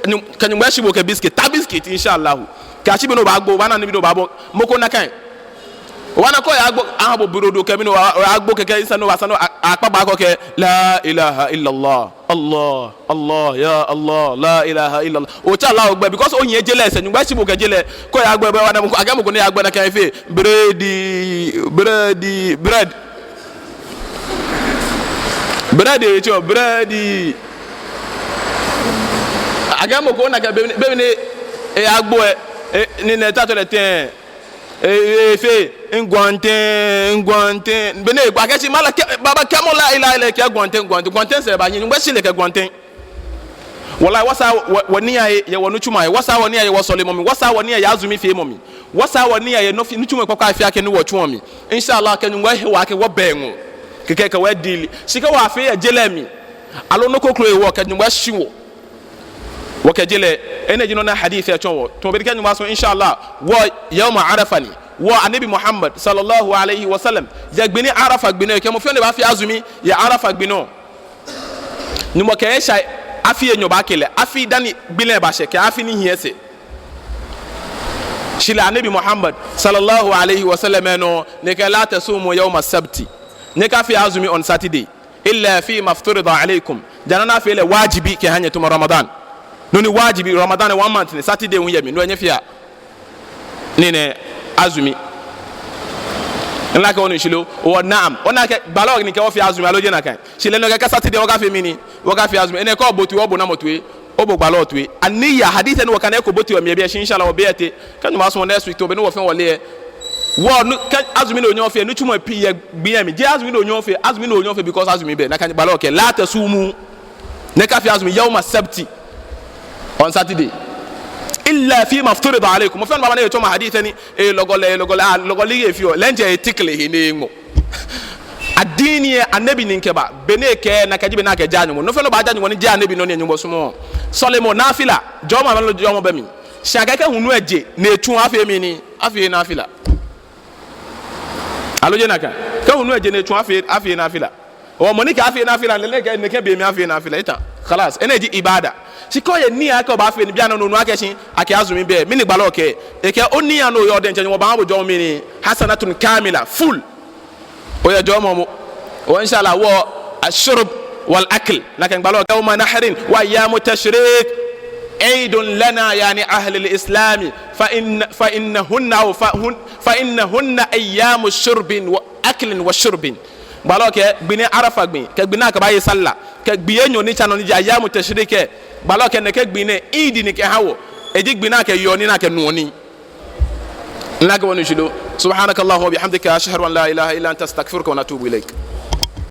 kɛ Nyɔŋmɔ shi bo kɛ biscuit, ta biscuit, inshallah. Kɛyashi be ni obaagbo, obaana nibii ni obaabɔ. Mɔ ko nakai. Obaana kɛ oyagbo, aha bo brodo kɛ mɛni, oya, oyagbo kɛkɛ, isa ni obaasa ni a, akpa ba ko kɛ, la ilaha illallah. Allah, Allah, ya Allah, la ilaha illallah. Otsa la ogbɛ, because onyiɛ je lɛ sɛɛ, Nyɔŋmɔ shi bo kɛ je lɛ. Kɛ oyagbo, be wa na mɔ ko, akɛ mɔ ko ni yagbo nakai efee, bread, bread, bread. Bread, etsɔ, bread. Akɛ mɔ ko nakai be, be ni eyagbo lɛ, e, nii nɛɛ ta to lɛ tɛŋŋ. E, e, efee, ngwantɛŋ, ngwantɛŋ. Be ni egbo akɛ shi malam kɛ, baba kɛɛmɔ la ilaha illallah kɛ ngwantɛŋ, ngwantɛŋ, ngwantɛŋ sɛɛ baanyiɛ, Nyɔŋmɔ shi lɛ kɛ ngwantɛŋ. Wallahi, wɔsaa wɔ, wɔniyya yɛ, yɛ wɔnitsumɔ he, wɔsaa wɔniyya yɛ wɔsɔlemɔ mli, wɔsaa wɔniyya yɛ azumi feemɔ mli, wɔsaa wɔniyya yɛ nɔ fɛɛ, nitsumɔ kpakpa fɛɛ akɛ ni wɔtsuɔ mli. Inshallah, kɛ Nyɔŋmɔ he wɔ akɛ wɔbɛ ŋɔɔ. Kɛkɛ kɛ wɔdili. Shi kɛ wɔfee yɛ je lɛ mli. Aloo nɔ kroko hewɔ kɛ Nyɔŋmɔ shi wɔ. Wɔkɛ je lɛ, enɛ ji nɔ ni hadith lɛ tsɔɔ wɔ. Tamɔ bɔ ni kɛ Nyɔŋmɔ sumɔ, inshallah, wɔ yawma Arafa ni. Wɔ Anabi Muhammad sallallahu alaihi wasallam. Yɛ gbi ni Arafa gbi nɔ, kɛ mɔ fɛɛ ni baafee azumi yɛ Arafa gbi nɔ. Nyɔŋmɔ kɛ eshai afi enyɔ baakɛ lɛ, afi dani gbi lɛ baashɛ, kɛ afi ni hiɛ sɛɛ. Shi lɛ Anabi Muhammad sallallahu alaihi wasallam nɔ, ni ekɛɛ la tasumu yawma sabti. Nyɛkafea azumi on Saturday. Illa fima fturida alaykum. Ja nɔ ni afee lɛ wajibi kɛha nyɛ tamɔ Ramadan. Nɔ ni wajibi, Ramadan one month ni, Saturday hu yɛ mli, no nyɛfea. Nii nɛɛ azumi. Nla kɛ onu shishi lo, o na'am. Ona akɛ gbalɔ ni kɛɛ wɔfea azumi, aloo jeee nakai. Shi lɛ no kɛɛ kɛ Saturday wɔkafee mɛni, wɔkafea azumi. Enɛ kɛ obo toi, obo namɔ toi, obo gbalɔ toi. Aniyya, hadith ni wɔkane ko bo toi, mɛɛ be shi inshallah wɔbɛ etee. Kɛ Nyɔŋmɔ sumɔ next week tamɔ bɔ ni wɔfɛɛ wɔle lɛ. Wɔ nu, kɛ azumi ni onyɛɔ ofee, nitsumɔ pii yɛ gbi lɛ mli. Jeee azumi ni onyɛɔ ofee, azumi ni onyɛɔ ofee because azumi bɛ. Nakai gbalɔ kɛɛ, la tasumu. Nyɛkafea azumi yawma sabti. On Saturday. Illa fima fturida alaykum. Mɔ fɛɛ ni baaba ni etsɔɔ ma hadith ni, e lɔgɔ lɛ, e lɔgɔ lɛ, a lɔgɔ lɛ ye fioo. Lɛ nje e tikle he ni eŋɔ. Adiini lɛ Anabi ni kɛba. Bɔ ni ekɛɛ, nakai ji bɔ ni akɛjaa Nyɔŋmɔ. Nɔ fɛɛ nɔ ni baajaa Nyɔŋmɔ ni jeee Anabi nɔ ni Nyɔŋmɔ sumɔɔɔ. Sɔlemɔ, nafila. Jɔɔmɔ, amɛlɔ jɔɔmɔ bɛ mli. Shi akɛɛ kɛ hulu lɛ je ni etsu afee mɛni, afee nafila. Aloo jeee nakai. Kɛ hulu lɛ je ni etsu afee, afee nafila. O mɔ ni kɛɛ afee nafila, lɛ nɛkɛ, nɛkɛ be mli afee nafila. Eta. Khalas. Enɛ ji ibada. Shi kɛ oye nii akɛ obaafee ni bianɛ onu akɛ shi akɛ azumi bɛ. Mɛni gbalɔ kɛɛ? Ekɛɛ oniya ni oyɔɔ diɛŋtsɛ Nyɔŋmɔ baaha bo jɔɔmɔ mli nii. Hasanatun kamila, full. Oyɛ jɔɔmɔ momo. Wa insha Allah, wa ashurb wal akl. Nakai gbalɔ kɛɛ, yawma nahrin wa ayyamu tashriq eidun lana, yani ahlil islami. Fa inna, fa innahunna, aw fa hun-, fa innahunna ayyamu shurbin wa aklin wa shurbin. Gbalɔ kɛɛ gbi ni Arafa gbi, kɛ gbi ni akɛbaaye sallah, kɛ gbii enyɔ ni tsa nɔ ni ji ayyamu tashriq lɛ, gbalɔ kɛɛ nɛkɛ gbii nɛɛ, Eid ni kɛha wɔ. Eji gbi ni akɛyeɔ nii ni akɛnuɔ nii. Nakai wɔnu shishi lo. Subhanakallahumma wa bihamdika, ashhadu an la ilaha illa anta, astaghfiruka wa atubu ilayk.